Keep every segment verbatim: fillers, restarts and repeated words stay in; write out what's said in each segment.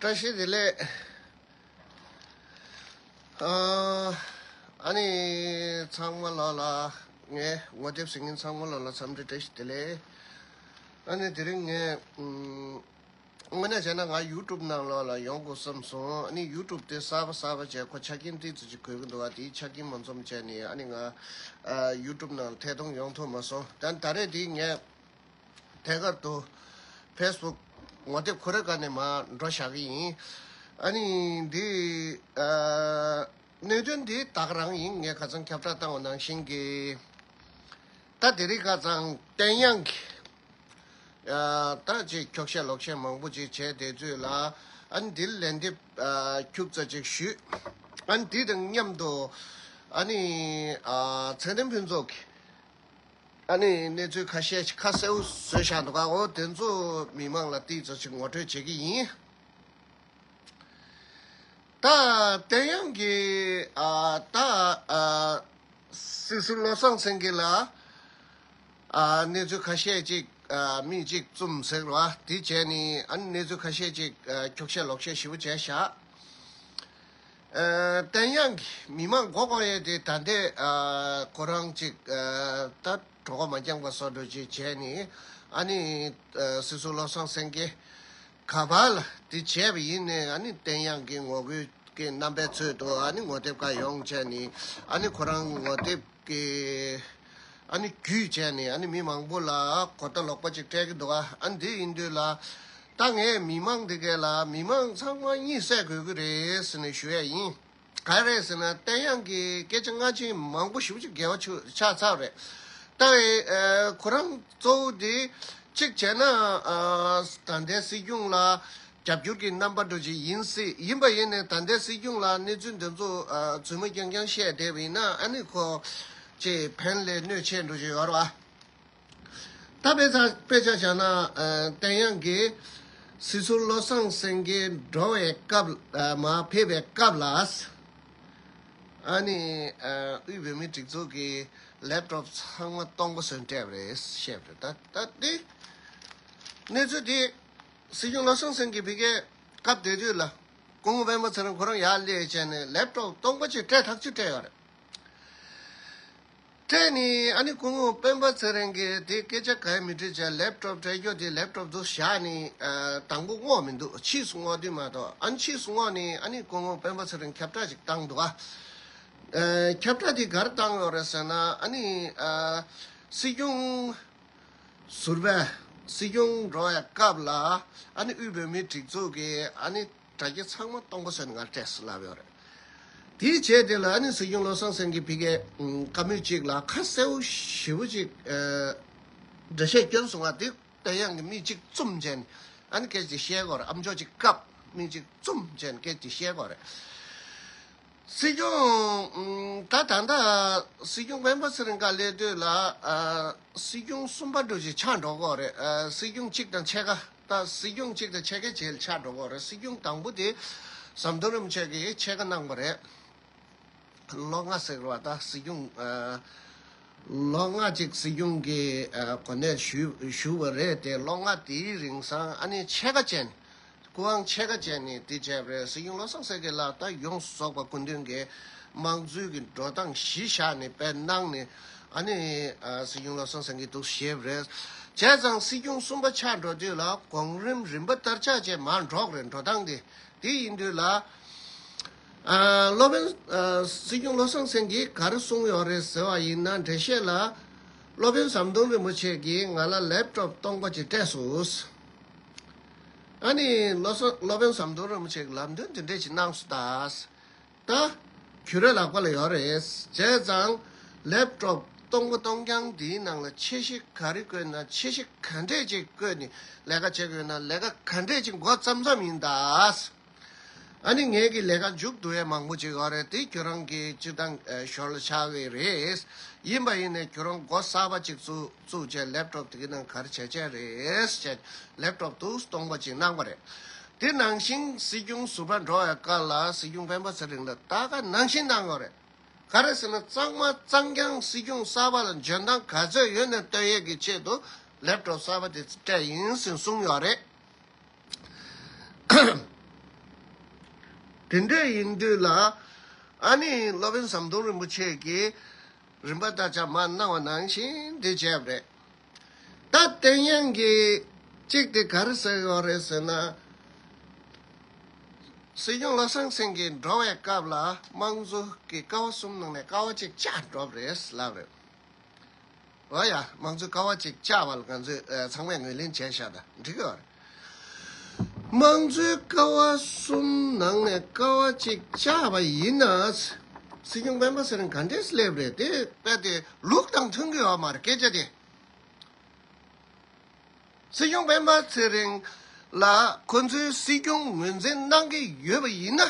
བཀྲ་ཤིས་བདེ་ལེགས། ཨ་ཨ་ནི་ཚང་མ་ལོ་ལ་ངས་ངོ་དེབ་གཟིགས་མཁན་ཚང་མ་ལོ་ལ་འཚམས་འདྲི་བཀྲ་ཤིས་བདེ་ལེགས། ཨ་ནི་དེ་རིང་ངས་ཨུམ། དངོས་གནས་བྱས་ན་ང་ཡུ་ཊུབ་ནང་ལོགས་ལ་ཡོང་དགོས་བསམ་སོང་། ཨ་ནི་ཡུ་ཊུབ་དེ་གསར་པ་གསར་པ་བྱས་ཁོ་ཆ་རྐྱེན་ཏིག་ཙམ་ཅིག་དགོས་ཀྱི་འདུག་བ། དེའི་ཆ་རྐྱེན་མ་འཛོམས་བྱས་ནས་ཨ་ནི་ང་ཨ་ཡུ་ཊུབ་ནང་ཐད་གཏོང་ཡོང་ཐུབ་མ་སོང་། ད་ད་རེས་དེ་ངས་ཐད་ཀར་དུ་ཕེ་སི་བུག་ངོ་དེབ་ཁོ་རའི་སྒང་ནས་མར་འགྲོ་བཞག་གི་ཡིན། ཨ་ནི་འདི་ཨ་གནད་དོན་འདི་ད་ག་རང་ཡིན། ངས་ཁ་སང་ཁྱབ་བསྒྲགས་བཏང་བ་ནང་བཞིན་གྱི། ད་དེ་རིང་ཁ་སང་བསྟན་དབྱངས་ཀྱིས་ཨ་ད་ཅིག་འཁྱོག་བཤད་ལོག་བཤད་མང་པོ་ཅིག་བྱས་བསྡད་དུས་ལ། ཨ་ནི་འདིར་ལན་འདེབས་ཨ་ཁྱུག་ཙམ་ཅིག་ཞུས། ཨ་ནི་འདི་དང་མཉམ་དུ་ཨ་ནི་ཨ་ཚེ་བརྟན་ཕུན་ཚོགས་ཀྱིས་ཨ་ནི་གནས་ཚུལ་ཁ་ཤས་ཤིག་ཁ་གསལ་པོ་བཟོས་བཞག་འདུག་ག་འོ་དེ་ཚོ་མི་མང་ལ་ཏིག་ཙམ་ཅིག་ངོ་སྤྲོད་བྱེད་ཀྱི་ཡིན། ད་བསྟན་དབྱངས་ཀྱིས་ཨ་ད་ཨ་སྲིད་ཟུར་བློ་བཟང་སེང་གེ་ལ་ཨ་གནས་ཚུལ་ཁ་ཤས་ཅིག་ཨ་མི་གཅིག་བཙུམ་ཟེར་བ་དེ་བྱས་ནས། ཨ་ནི་གནས་ཚུལ་ཁ་ཤས་ཅིག་ཨ་འཁྱོག་བཤད་ལོག་བཤད་ཞེ་པོ་བྱས་བཞག་ཨ་བསྟན་དབྱངས་ཀྱིས་མི་མང་མགོ་སྐོར་ཡས་དེ་ད་ལྟའི་ཨ་ཁོ་རང་ཅིག་ཨ་ད་གྲོད་ཁོག་མ་འགྱངས་པ་བཟོ་འདྲ་ཅིག་བྱས་ནས། ཨ་ནི་ཨ་སྲིད་ཟུར་བློ་བཟང་སེང་གེ་ག་པར་ལ་དེ་བྱས་པ་ཡིན་ནའི། ཨ་ནི་བསྟན་དབྱངས་ཀྱི་ངོ་རྒོལ་གྱི་རྣམ་པའི་ཚུལ་དུ་ཨ་ནི་ངོ་དེབ་ཁ་ཡོང་བྱས་ནས། ཨ་ནི་ཁོ་རང་ངོ་དེབ་ཀྱི་ཨ་ནི་བརྒྱུད་བྱས་ནས་ཨ་ནི་མི་མང་པོ་ལ་གོ་བརྡ་ལོག་པ་ཅིག་སྤྲད་ཀྱི་འདུག་ཨ་ནི་འདི་ཡིན་དུས་ལ། ད་ངས་མི་མང་འདི་གས་ལ་མི་མང་ཚང་མ་གཉིད་སད་དགོས་ཀྱི་རེད་ཟེར་ནས་ཞུ་ཡ་ཡིན། ག་རེ་ཟེར་ན་བསྟན་དབྱངས་ཀྱིས་སྐད་ཆ་སྔ་ཕྱི་མང་པོ་ཞེ་པོ་ཅིག་འགལ་བ་ཆུ་ཆགས་ཚར་རེད། ད་ཨེ་ཁོ་རང་གཙོ་བོ་དེ་གཅིག་བྱས་ན་ཨ་ད་ལྟའི་སྲིད་སྐྱོང་ལ་རྒྱབ་སྐྱོར་གྱི་རྣམ་པ་འདྲ་ཅིག་ཡིན་སྲིད། ཡིན་པ་ཡིན་ནའི་ད་ལྟའི་སྲིད་སྐྱོང་ལ་གནས་ཚུལ་འདི་ཚོ་ཨ་རྫུན་མ་རྐྱང་རྐྱང་བཤད་བསྡད་པ་ཡིན་ན། ཨ་ནི་ཁོ་ཅེས་ཕན་ལས་གནོད་ཆེ་འགྲོ་ཅིག་ཡོད་རེད་བ། ད་དཔེ་ཆ་དཔེ་ཆ་བཞག་ན་ཨ་བསྟན་དབྱངས་ཀྱིས་སྲིད་ཟུར་བློ་བཟང་སེང་གེ་འགྲོ་བའི་སྐབས་ཨ་མར་ཕེབས་པའི་སྐབས་ལ། ཨ་ནི་ཨ་དབུས་བོད་མིའི་སྒྲིག་འཛུགས་ཀྱི་ལེབ་ཊོབ་ཚང་མ་སྟོང་པ་བཟོས་སྤྲད་པ་རེད་བཤད་པ་རེད། ད་ད་དེ་གནས་ཚུལ་དེ་སྲིད་སྐྱོང་བློ་བཟང་སེང་གེ་ཕ་གིར་སྐབས་དེ་དུས་ལ་སྐུ་ངོ་སྤེན་པ་ཚེ་རིང་ཁོ་རང་ཡར་སླེབས་བྱས་ནས་ལེབ་ཊོབ་སྟོང་པ་ཅིག་སྤྲད་ཐག་ཆོད་སྤྲད་ཡོད་རེད། སྤྲད་ནས་ཨ་ནི་སྐུ་ངོ་སྤེན་པ་ཚེ་རིང་གིས་དེ་སྐད་ཆ་ག་ཡང་མི་དྲིས་བྱས། ལེབ་ཊོབ་སྤྲད་རྒྱུ་དེ་ལེབ་ཊོབ་དུ་བཞག་ནས་ཨ་དང་པོ་བསྔོགས་མི་འདུག་ཕྱིས་སུ་བསྔོགས་དུས་མ་གཏོགས། ཨ་ནི་ཕྱིས་སུ་བསྔོགས་ནས་ཨ་ནི་སྐུ་ངོ་སྤེན་པ་ཚེ་རིང་ཁྱབ་བསྒྲགས་ཅིག་བཏང་འདུག་ག་ཨ་ཁྱབ་བསྒྲགས་དེ་ག་རེ་བཏང་ཡོད་རེད་ཟེར་ན། ཨ་ནི་ཨ་སྲིད་སྐྱོང་ཟུར་པས་སྲིད་སྐྱོང་འགྲོ་བའི་སྐབས་ལ་ཨ་ནི་དབུས་བོད་མིའི་སྒྲིག་འཛུགས་ཀྱི་ཨ་ནི་དྲ་རྒྱ་ཚང་མ་སྟོང་པ་བཟོས་ནས་ང་སྤྲད་ཟེར་ལབ་ཡོད་རེད། དེའི་རྗེས་དེ་ལ་ཨ་ནི་སྲིད་སྐྱོང་བློ་བཟང་སེང་གེ་ཕ་གིར་བཀའ་མོལ་གཅིག་ལ་ཁ་གསལ་པོ་ཞེ་པོ་ཅིག་ཨ་འགྲེལ་བཤད་སྐྱོན་སོང་བ། དེ་བསྟན་དབྱངས་ཀྱིས་མི་གཅིག་བཙུམ་བྱས་ནས་ཨ་ནི་སྐད་ཆ་དེ་བཤད་ཀྱི་ཡོད་རེད། ཨ་མཆོག་གཅིག་བཀབ་མི་གཅིག་བཙུམ་བྱས་ནས་སྐད་ཆ་དེ་བཤད་ཀྱི་ཡོད་རེད། སྲིད་སྐྱོང་ཨུམ་ད་ད་ལྟ་སྲིད་སྐྱོང་སྤེན་པ་ཚེ་རིང་སྒང་སླེབས་དུས་ལ་ཨ་སྲིད་སྐྱོང་གསུམ་པ་འདྲ་ཅིག་ཆགས་འགྲོ་གི་ཡོད་རེད། ཨ་སྲིད་སྐྱོང་གཅིག་དང་ཕྱེད་ཀ་ད་སྲིད་སྐྱོང་གཅིག་དང་ཕྱེད་ཀའི་རྗེས་ལ་ཆགས་འགྲོ་གི་ཡོད་རེད། སྲིད་སྐྱོང་དང་པོ་དེ་ཟམ་གདོང་རིན་པོ་ཆེ་གིས་ཕྱེད་ཀ་གནང་བ་རེད། ལོ་ལྔ་ཟེར་བ་ད་སྲིད་སྐྱོང་ཨ་ལོ་ལྔ་ཅིག་སྲིད་སྐྱོང་གི་ཨ་གོ་གནས་ཞུ་ཞུ་བ་རེད་དེ། ལོ་ལྔ་དེའི་རིང་སང་ཨ་ནི་ཕྱེད་ཀ་ཅན། སྐུ་དབང་ཕྱེད་ཀ་ཅན་ནས་དེ་བྱས་པ་རེད། སྲིད་སྐྱོང་བློ་བཟང་སེང་གེ་ལགས་ད་ཡོངས་སུ་རྫོགས་པ་སྐུ་མདུན་གྱི་དམངས་གཙོའི་གི་འགྲོ་སྟངས་གཞི་བཞག་ནས་དཔེ་གནང་ནས་ཨ་ནི་ཨ་སྲིད་སྐྱོང་བློ་བཟང་སེང་གེ་འདུག་བཞེས་པ་རེད། བྱས་ཙང་སྲིད་སྐྱོང་གསུམ་པ་ཆགས་འགྲོ་དུས་ལ་གོང་རིམ་རིམ་པ་ལྟར་ཆགས་བྱས་མར་འགྲོ་གི་རེད། འགྲོ་སྟངས་དེ་དེ་ཡིན་དུས་ལ། ཨ་སློབ་དཔོན་ཨ་སྲིད་སྐྱོང་བློ་བཟང་སེང་གེས་ག་རེ་གསུངས་ཡོད་རེད་ཟེར་བ་ཡིན་ན། འགྲེལ་བཤད་ལ་སློབ་དཔོན་ཟམ་གདོང་རིན་པོ་ཆེ་གིས་ང་ལ་ལེབ་ཊོབ་སྟོང་པ་ཅིག་སྤྲད་སོང་། ཨ་ནི་བློ་བཟང་སློབ་དཔོན་ཟམ་གདོང་རིན་པོ་ཆེ་གིས་ལམ་སྟོན་དེ་འདྲས་ཅིག་གནང་སོང་ད། ད་ཁྱོད་རའི་ལག་པ་ལ་ཡོད་རེད། བྱས་ཙང་ལེབ་ཊོབ་སྟོང་པ་སྟོང་རྐྱང་འདིའི་ནང་ལ་ཆེ་གཞི་ག་རེ་བཀོད་ན། ཆེ་གཞི་ག་འདྲས་ཅིག་བཀོད་ནས་ལས་ཀ་བྱེད་དགོས་ན། ལས་ཀ་ག་འདྲས་ཅིག་འགོ་བརྩམས་བརྩམས་ཡིན་ད། ཨ་ནི་ངེད་ཀྱི་ལས་ཀ་མཇུག་བསྡུ་ཡས་མང་པོ་ཅིག་ཡོད་རེད། དེ་ཁྱོད་རང་གི་སྤྱིར་བཏང་ཨ་ཞོར་ལ་ཆགས་ཀྱི་རེད། ཡིན་པ་ཡིན་ནའི་ཁྱོད་རང་འགོ་གསར་པ་ཅིག་བཙུགས་བཙུགས་བྱས་ལེབ་ཊོབ་དེ་གི་ནང་ག་རེ་བྱས་བྱས་རེད་ཟེར་ལེབ་ཊོབ་དུ་སྟོང་པ་ཅིག་གནང་བ་རེད། དེ་ནང་བཞིན་སྲིད་སྐྱོང་ཟུར་པ་འགྲོ་བའི་སྐབས་ལ་སྲིད་སྐྱོང་སྤེན་པ་ཚེ་རིང་ལ་ད་ག་ནང་བཞིན་གནང་ཡོད་རེད། ག་རེ་ཟེར་ན་གཙང་མ་གཙང་རྐྱང་སྲིད་སྐྱོང་གསར་པ་ལ་འཇོན་ཐང་ག་ཚོད་ཡོད་ན་ལྟ་ཡས་ཀྱི་ཆེད་དུ་ལེབ་ཊོབ་གསར་པ་དེ་སྤྲད་ཡིན་ཟེར་གསུངས་ཡོད་རེད། དེ་འདྲ་ཡིན་དུས་ལ། ཨ་ནི་སློབ་དཔོན་ཟམ་གདོང་རིན་པོ་ཆེ་གིས་རིམ་པ་ལྟར་ཆ་མར་གནང་བ་ནང་བཞིན་དེ་བྱས་པ་རེད། ད་བསྟན་དབྱངས་ཀྱིས་གཅིག་དེ་ག་རེ་ཟེར་ཡོད་རེད་ཟེར་ན། སྲིད་སྐྱོང་བློ་བཟང་སེང་གེ་འགྲོ་བའི་སྐབས་ལ་དམངས་གཙོ་གི་ཀ་བ་གསུམ་ནང་ནས་ཀ་བ་གཅིག་བཅག་འགྲོ་བ་རེད་ལབ་རེད། འོ་ཡ། དམངས་གཙོའི་ཀ་བ་གཅིག་བཅག་པ་ལ་ང་ཚོས་ཨ་ཚང་མས་ངོས་ལེན་བྱས་བཞག་ད་འགྲིག་གི་ཡོད་རེད། དམངས་གཙོའི་ཀ་བ་གསུམ་ནང་ནས་ཀ་བ་གཅིག་བཅག་པ་ཡིན་ན། སྲིད་སྐྱོང་སྤེན་པ་ཚེ་རིང་ག་འདྲས་སླེབས་རེད། དེ་དཔེ་དེ་ལུགས་དང་མཐུན་གི་ཡོད་མ་རེད་སྐད་ཆ་དེ། སྲིད་སྐྱོང་སྤེན་པ་ཚེ་རིང་ལ་ཁོ་ཚོའི་སྲིད་སྐྱོང་ངོས་འཛིན་གནང་གི་ཡོད་པ་ཡིན་ན།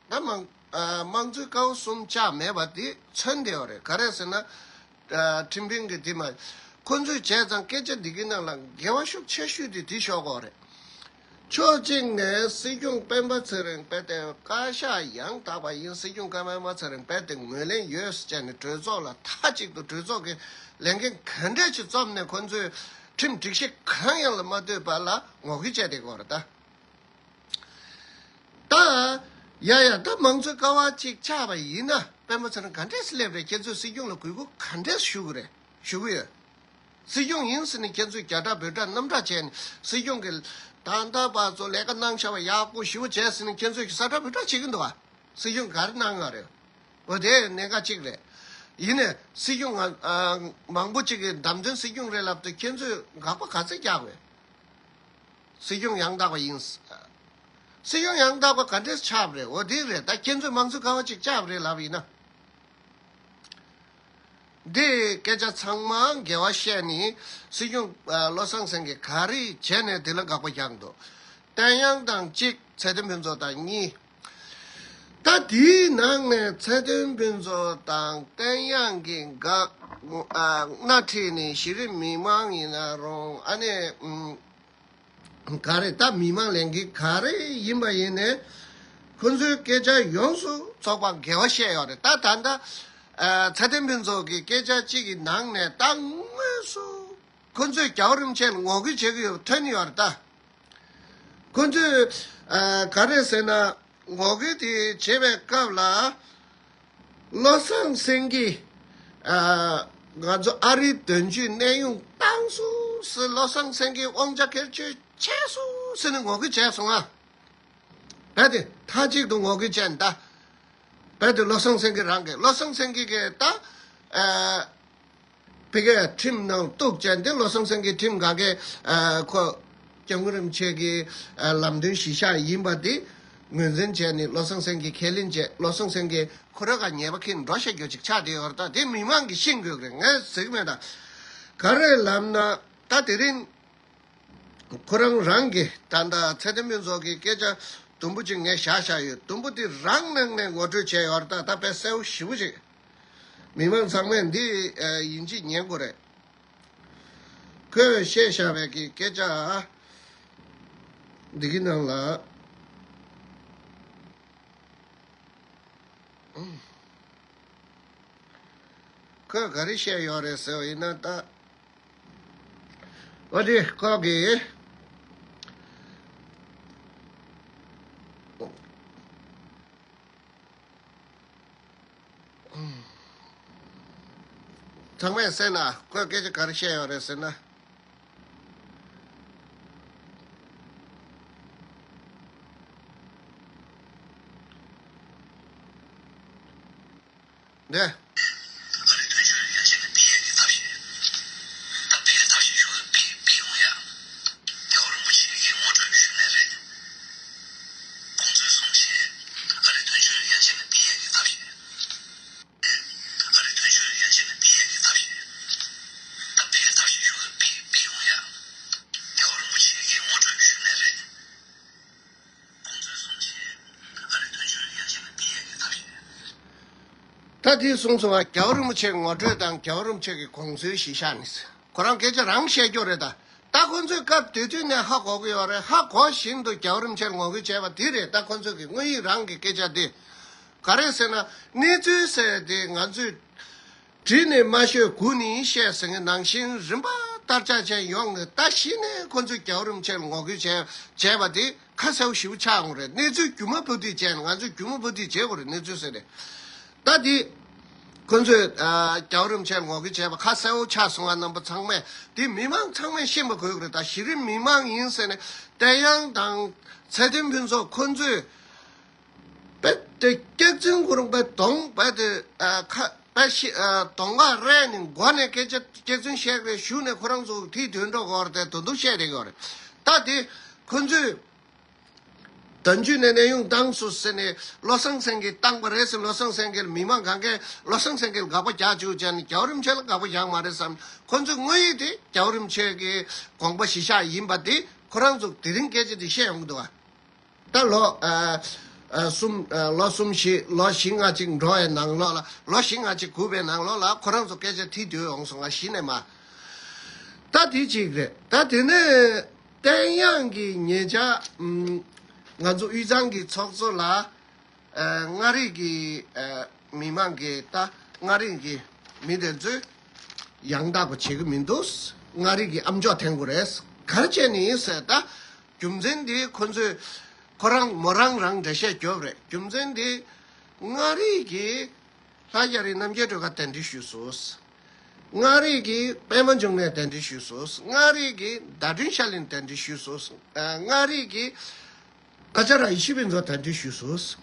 ད་དམངས་ཨ་དམངས་གཙོའི་ཀ་བ་གསུམ་བཅག་མེད་པ་དེ་མཚོན་བསྡད་ཡོད་རེད། ག་རེ་ཟེར་ན། ཨ་ཁྲིམས་དཔོན་གྱི་དེ་མ། ཁོ་ཚོས་བྱས་ཙང་སྐད་ཆ་འདི་གི་ནང་ལ་འགལ་བ་ཤུགས་ཆེ་ཤོས་དེ་དེ་ཤོར་གི་ཡོད་རེད། ཕྱོགས་གཅིག་ནས་སྲིད་སྐྱོང་སྤེན་པ་ཚེ་རིང་དཔེ་དེ་བཀའ་ཤག་ཡང་དག་པ་ཡིན། སྲིད་སྐྱོང་སྤེན་པ་ཚེ་རིང་དཔེ་དེ་ངོས་ལེན་ཡོད་ཟེར་བྱས་ནས་གྲོས་ཚོགས་ལ་མཐའ་གཅིག་ཏུ་གྲོས་ཚོགས་ཀྱི་ལས་འགན་ག་འདྲས་ཅིག་རྩོམ་ནས་ཁོ་ཚོས་ཁྲིམས་སྒྲིག་གཞི་གང་ཡང་ལ་མ་ལྟོས་པ་ལ་ངོ་རྒོལ་བྱས་བསྡད་ཀྱི་ཡོད་རེད་ད། ད། ཡ་ཡ། ད་དམངས་གཙོའི་ཀ་བ་གཅིག་ཆགས་པ་ཡིན་ན་སྤེན་པ་ཚེ་རིང་ག་འདྲས་སེ་སླེབས་རེད། ཁྱེད་ཚོས་སྲིད་སྐྱོང་ལ་གུས་བཀུར་ག་འདྲས་ཞུ་གི་རེད། ཞུ་གི་ཡོད། སྲིད་སྐྱོང་ཡིན་ཟེར་ནས་ཁྱེད་ཚོས་རྒྱ་གྲགས་བོད་གྲགས་གནམ་གྲགས་བྱས་ནས་སྲིད་སྐྱོང་གི་ད་ལྟ་བར་ཚོ་ལས་ཀ་གནང་བྱ་བ་ཡག་པོ་ཞེ་པོ་བྱས་ཟེར་ནས་ཁྱེད་ཚོས་ཀྱི་ས་ཁྲ་བོད་གྲགས་བྱེད་ཀྱི་འདུག་བ། སྲིད་སྐྱོང་ག་རེ་གནང་ཡོད་རེད། འོ་དེ་གནད་འགག་གཅིག་རེད། ཡིན་ནས་སྲིད་སྐྱོང་ང་ཨ་མང་པོ་གཅིག་གིས་བདམས་ཐོན་སྲིད་སྐྱོང་རེད་ལབ་དུས་ཁྱེད་ཚོས་དགག་པ་ག་ཚད་རྒྱག་དགོས། སྲིད་སྐྱོང་ཡང་དག་པ་ཡིན། སྲིད་སྐྱོང་ཡང་དག་པ་ག་འདྲས་ཆགས་པ་རེད། འོ་དེ་རེད། ད་ཁྱེད་ཚོས་དམངས་གཙོའི་ཀ་བ་གཅིག་བཅག་པ་རེད་ལབ་ཡིན་ན། འདི་སྐད་ཆ་ཚང་མ་འགལ་བ་བཤད་ནི་སྲིད་སྐྱོང་ཨ་བློ་བཟང་སེང་གེ་ག་རེ་བྱས་ནས་དེ་ལ་དགག་པ་རྒྱག་འདུག་བསྟན་དབྱངས་དང་གཅིག་ཚེ་བརྟན་ཕུན་ཚོགས་དང་གཉིས། ད་དེའི་ནང་ནས་ཚེ་བརྟན་ཕུན་ཚོགས་དང་བསྟན་དབྱངས་ཀྱི་དགག་ཨ་སྣེ་ཁྲིད་ནས་གཞི་རིམ་མི་མང་ཡིན་ན་རུང་ཨ་ནི་ཨུམ། ག་རེ་ད་མི་མང་ལས་འགུལ་ག་རེ་ཡིན་པ་ཡིན་ནའི་ཁོ་ཚོའི་སྐད་ཆ་ཡོངས་སུ་རྫོགས་པ་འགལ་བ་བཤད་ཡོད་རེད། ད་ད་ལྟ་ཨ་ཚེ་བརྟན་ཕུན་ཚོགས་ཀྱི་སྐད་ཆ་གཅིག་གི་ནང་ནས་ད་དངོས་སུ་ཁོ་ཚོས་རྒྱལ་བ་རིན་པོ་ཆེ་ལ་ངོ་རྒོལ་བྱེད་ཀྱི་ཡོད་ཐོན་ཡོད་རེད་ད། ཁོ་ཚོས་ཨ་ག་རེ་ཟེར་ན། ངོ་རྒོལ་དེ་བྱེད་པའི་སྐབས་ལ། བློ་བཟང་སེང་གེ་ཨ་ང་ཚོ་ཨ་རིའི་དོན་གཅོད་གནས་དབྱུང་བཏང་སོང་ཟེར། བློ་བཟང་སེང་གེ་དབང་ཆ་བཀོལ་སྤྱོད་བྱས་སོང་ཟེར་ནས་ངོ་རྒོལ་བྱས་སོང་ང་། རྦད་དེ་མཐའ་གཅིག་ཏུ་ངོ་རྒོལ་བྱས་ནས་ད། རྦད་དེ་བློ་བཟང་སེང་གེ་རང་གིས་བློ་བཟང་སེང་གེ་གིས་ད་ཨ། ཕ་གིའི་ཁྲིམས་ནང་གཏུག་བྱས་ཏེ་བློ་བཟང་སེང་གེའི་ཁྲིམས་ག་གེ་ཨ་ཁོ་སྐྱབས་མགོན་རིན་པོ་ཆེ་གི་ཨ་ལམ་སྟོན་གཞི་བཞག་ཡིན་པ་དེ་ངོས་འཛིན་བྱས་ནས་བློ་བཟང་སེང་གེ་ཁས་ལེན་བྱས། བློ་བཟང་སེང་གེ་ཁོ་རང་ག་ཉེས་པ་ཁྱེར་འགྲོ་བཤད་རྒྱུ་ཅིག་ཆགས་བསྡད་ཡོད་རེད། ད་དེ་མི་མང་གིས་ཤེས་དགོས་ཀྱི་རེད། ངས་ཟེར་གི་མེད་ད། ག་རེ་ལབ་ན་ད་དེ་རིང་ཁོ་རང་རང་གི་ད་ལྟ་ཚེ་བརྟན་ཕུན་ཚོགས་ཀྱི་སྐད་ཆ་དུམ་བུ་ཅིག་ངས་བཞག་བཞག་ཡོད། དུམ་བུ་དེ་རང་ནང་ནས་ངོ་སྤྲོད་བྱས་ཡོད་རེད། ད་ད་དཔེ་གསལ་པོ་ཞེ་པོ་ཅིག་མི་མང་ཚང་མས་འདི་ཨ་ཡིན་གཅིག་ཉན་དགོས་རེད། ཁོས་བཤད་བཞག་པའི་གི་སྐད་ཆ་འདི་གི་ནང་ལ། ཁོས་ག་རེ་བཤད་ཡོད་རེད་ཟེར་བ་ཡིན་ན་ད། འོ་དེ་ཁོ་གི། ཚང་མས་གསན་ན་ཁོས་སྐད་ཆ་ག་རེ་བཤད་ཡོད་རེད་ཟེར་ན། འདི། ཨ་རིའི་དོན་གཅོད་ཡ་གཞི་ནས་སྤེལ་ཡས་ཀྱི་ཐབས་ཤེས། ད་སྤེལ་ཡས་ཐབས་ཤེས་ཞུ་གི་སྤེལ་སྤེལ་ཡོང་ཡ། རྒྱལ་བ་རིན་པོ་ཆེ་གིས་ངོ་སྤྲོད་ཞུས་ནའི་རེད། ཁོང་ཚོའི་གསུང་བཤད། ཨ་རིའི་དོན་གཅོད་ཡ་གཞི་ནས་སྤེལ་ཡས་ཀྱི་ཐབས་ཤེས། ཨ་རིའི་དོན་གཅོད་ཡ་གཞི་ནས་སྤེལ་ཡས་ཀྱི་ཐབས་ཤེས། ད་སྤེལ་ཡས་ཐབས་ཤེས་ཞུ་གི་སྤེལ་སྤེལ་ཡོང་ཡ། རྒྱལ་བ་རིན་པོ་ཆེ་གིས་ངོ་སྤྲོད་ཞུས་ནའི་རེད། ཁོང་ཚོའི་གསུང་བཤད། ཨ་རིའི་དོན་གཅོད་ཡ་གཞི་ནས་སྤེལ་ཡས་ཀྱི་ཐབས་ཤེས། ད་དེ་གསུངས་སོང་བ། རྒྱལ་བ་རིན་པོ་ཆེའི་ངོ་སྤྲོད་དང་རྒྱལ་བ་རིན་པོ་ཆེ་གི་དགོངས་ཚུལ་གཞི་བཞག་ནས་ཁོ་རང་སྐད་ཆ་རང་བཤད་རྒྱུ་རེད་ད། ད་ཁོ་ཚོས་སྐབས་དེ་དུས་ནས་ཧ་གོ་གི་ཡོད་རེད། ཧ་གོ་བཞིན་དུ་རྒྱལ་བ་རིན་པོ་ཆེར་ངོ་རྒོལ་བྱས་པ་དེ་རེད། ད་ཁོ་ཚོས་ཀྱི་དངོས་ཡིག་རང་གི་སྐད་ཆ་དེ་ག་རེ་ཟེར་ན། གནས་ཚུལ་ཟེར་དེ་ང་ཚོས་བྲིས་ནས་མ་ཤོད་སྒུག་ནས་བཤད་ཟེར་མཁན་ནང་བཞིན་རིམ་པ་ལྟར་ཆགས་ཅན་ཡོང་ནས། ད་གཞི་ནས་ཁོ་ཚོས་རྒྱལ་བ་རིན་པོ་ཆེར་ངོ་རྒོལ་བྱས་བྱས་པ་དེ། ཁ་གསལ་པོ་ཞེ་པོ་ཆགས་ཡོང་རེད། གནས་ཚུལ་རྒྱུ་མ་བུ་དེ་བྱས་ནས་ང་ཚོས་རྒྱུ་མ་བུ་དེ་བྱེད་དགོས་རེད། གནས་ཚུལ་ཟེར་ནས་ད་དེ་ཁོ་ཚོས་ཨ་རྒྱལ་བ་རིན་པོ་ཆེར་ངོ་རྒོལ་བྱས་པ་ཁ་གསལ་པོ་ཆགས་སོང་ང་། རྣམ་པ་ཚང་མས་དེ་མི་མང་ཚང་མས་ཤེས་པ་དགོས་ཀྱི་རེད། ད་གཞི་རིམ་མི་མང་ཡིན་ཟེར་ནས་བསྟན་དབྱངས་དང་ཚེ་བརྟན་ཕུན་ཚོགས་ཁོ་ཚོས་དཔེ་དེ་སྐྱག་རྫུན་ཁོ་རང་དཔེ་གདོང་དཔེ་དེ་ཨ་ཁ་དཔེ་ཤི་ཨ་གདོང་ཁ་རལ་ནས་མགོ་ནས་སྐད་ཆ་སྐྱག་རྫུན་བཤད་ཀྱི་རེད་ཞུས་ནས་ཁོ་རང་ཚོ་དེའི་དོན་འགྲོ་གི་རེད་དེ་དོན་དུ་བཤད་བསྡད་ཀྱི་ཡོད་རེད། ད་དེ་ཁོ་ཚོས། བདུན་ཅུ་ནས་གནས་དབྱུང་བཏང་སོང་ཟེར་ནས་བློ་བཟང་སེང་གེས་བཏང་པ་རེད་ཟེར། བློ་བཟང་སེང་གེ་ལ་མི་མང་གང་གས་བློ་བཟང་སེང་གེ་ལ་དགག་པ་རྒྱག་བཅུག་བྱས་ནས་རྒྱལ་བ་རིན་པོ་ཆེ་ལ་དགག་པ་རྒྱག་མ་རེད་བསམ། ཁོ་ཚོའི་དངོས་ཡོད་དེ་རྒྱལ་བ་རིན་པོ་ཆེ་གི་དགོངས་པ་གཞི་བཞག་ཡིན་པ་དེ་ཁོ་རང་ཚོ་དེ་རིང་སྐད་ཆ་དེ་བཤད་ཡོང་གི་འདུག་བ། ད་ལོ་ཨ་ཨ་གསུམ་ཨ་ལོ་གསུམ་བཞི་ལོ་བཞི་ལྔ་ཅིག་འགྲོ་བའི་ནང་ལོགས་ལ་ལོ་བཞི་ལྔ་ཅིག་སྒུག་པའི་ནང་ལོགས་ལ་ཁོ་རང་ཚོ་སྐད་ཆ་དེ་དུས་ཡོང་སོང་ང་གཞི་ནས་མ། ད་དེ་གཅིག་རེད། ད་དེ་ནས་བསྟན་དབྱངས་ཀྱི་ཉེ་ཆར་ཨམ་ང་ཚོ་དབུས་གཙང་གི་ཚོགས་གཙོ་ལ་ཨ་མངའ་རིས་ཀྱི་ཨ་མི་མང་གི་ད་མངའ་རིས་ཀྱི་མི་དེ་ཚོས་ཡང་དག་པ་བྱེད་ཀྱི་མི་འདུག་མངའ་རིས་ཀྱི་ཨམ་ཅོག་འཐེན་དགོས་རེད། ག་རེ་བྱས་ནས་ཡིན་ཟེར་ད་རྒྱུ་མཚན་དེ་ཁོ་ཚོས་ཁོ་རང་མོ་རང་རང་འགྲེལ་བཤད་རྒྱོབ་རེད། རྒྱུ་མཚན་དེ་མངའ་རིས་ཀྱི་ལྷ་རྒྱ་རི་རྣམ་རྒྱལ་སྒྲོལ་དཀར་གདན་འདྲེན་ཞུས་སོང་། མངའ་རིས་ཀྱི་པད་མ་འབྱུང་གནས་གདན་འདྲེན་ཞུས་སོང་། མངའ་རིས་ཀྱི་ཟླ་སྒྲོན་ཤར་གླིང་གདན་འདྲེན་ཞུས་སོང་། ཨ་མངའ་རིས་ཀྱི་ཨ་ཅཱརྱ་ཡེ་ཤེས་ཕུན་ཚོགས་གདན་འདྲེན་ཞུས་སོང་།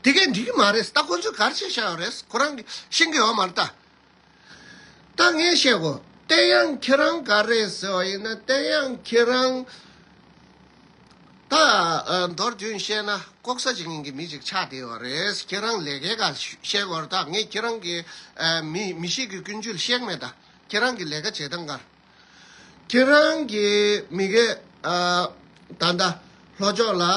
དེ་གས་འགྲིག་གི་མ་རེད། ད་ཁོ་ཚོས་ག་རེ་བྱས་བཞག་ཡོད་རེད། ཁོ་རང་གིས་ཤེས་ཀྱི་ཡོད་མ་རེད་ད། ད་ངས་བཤད་གོ། བསྟན་དབྱངས་ཁྱེད་རང་ག་རེ་ཟེར་བ་ཡིན་ན། བསྟན་དབྱངས་ཁྱེད་རང་ད་ཨ་མདོར་བསྡུས་བཤད་ན་ལྐོག་ཟ་བྱེད་མཁན་གྱི་མི་ཅིག་ཆགས་བསྡད་ཡོད་རེད། ཁྱེད་རང་ལས་ཀའི་སྐོར་བཤད་དགོས་རེད། ད་ངས་ཁྱེད་རང་གི་ཨ་མི་མི་གཤིས་ཀྱི་ཀུན་སྤྱོད་བཤད་མེད། ད་ཁྱེད་རང་གི་ལས་ཀ་བྱེད་སྟངས་ག་རེ། ཁྱེད་རང་གི་མི་གེ་ཨ་ད་ལྟ་ལྷོ་ཕྱོགས་ལ་ཨ་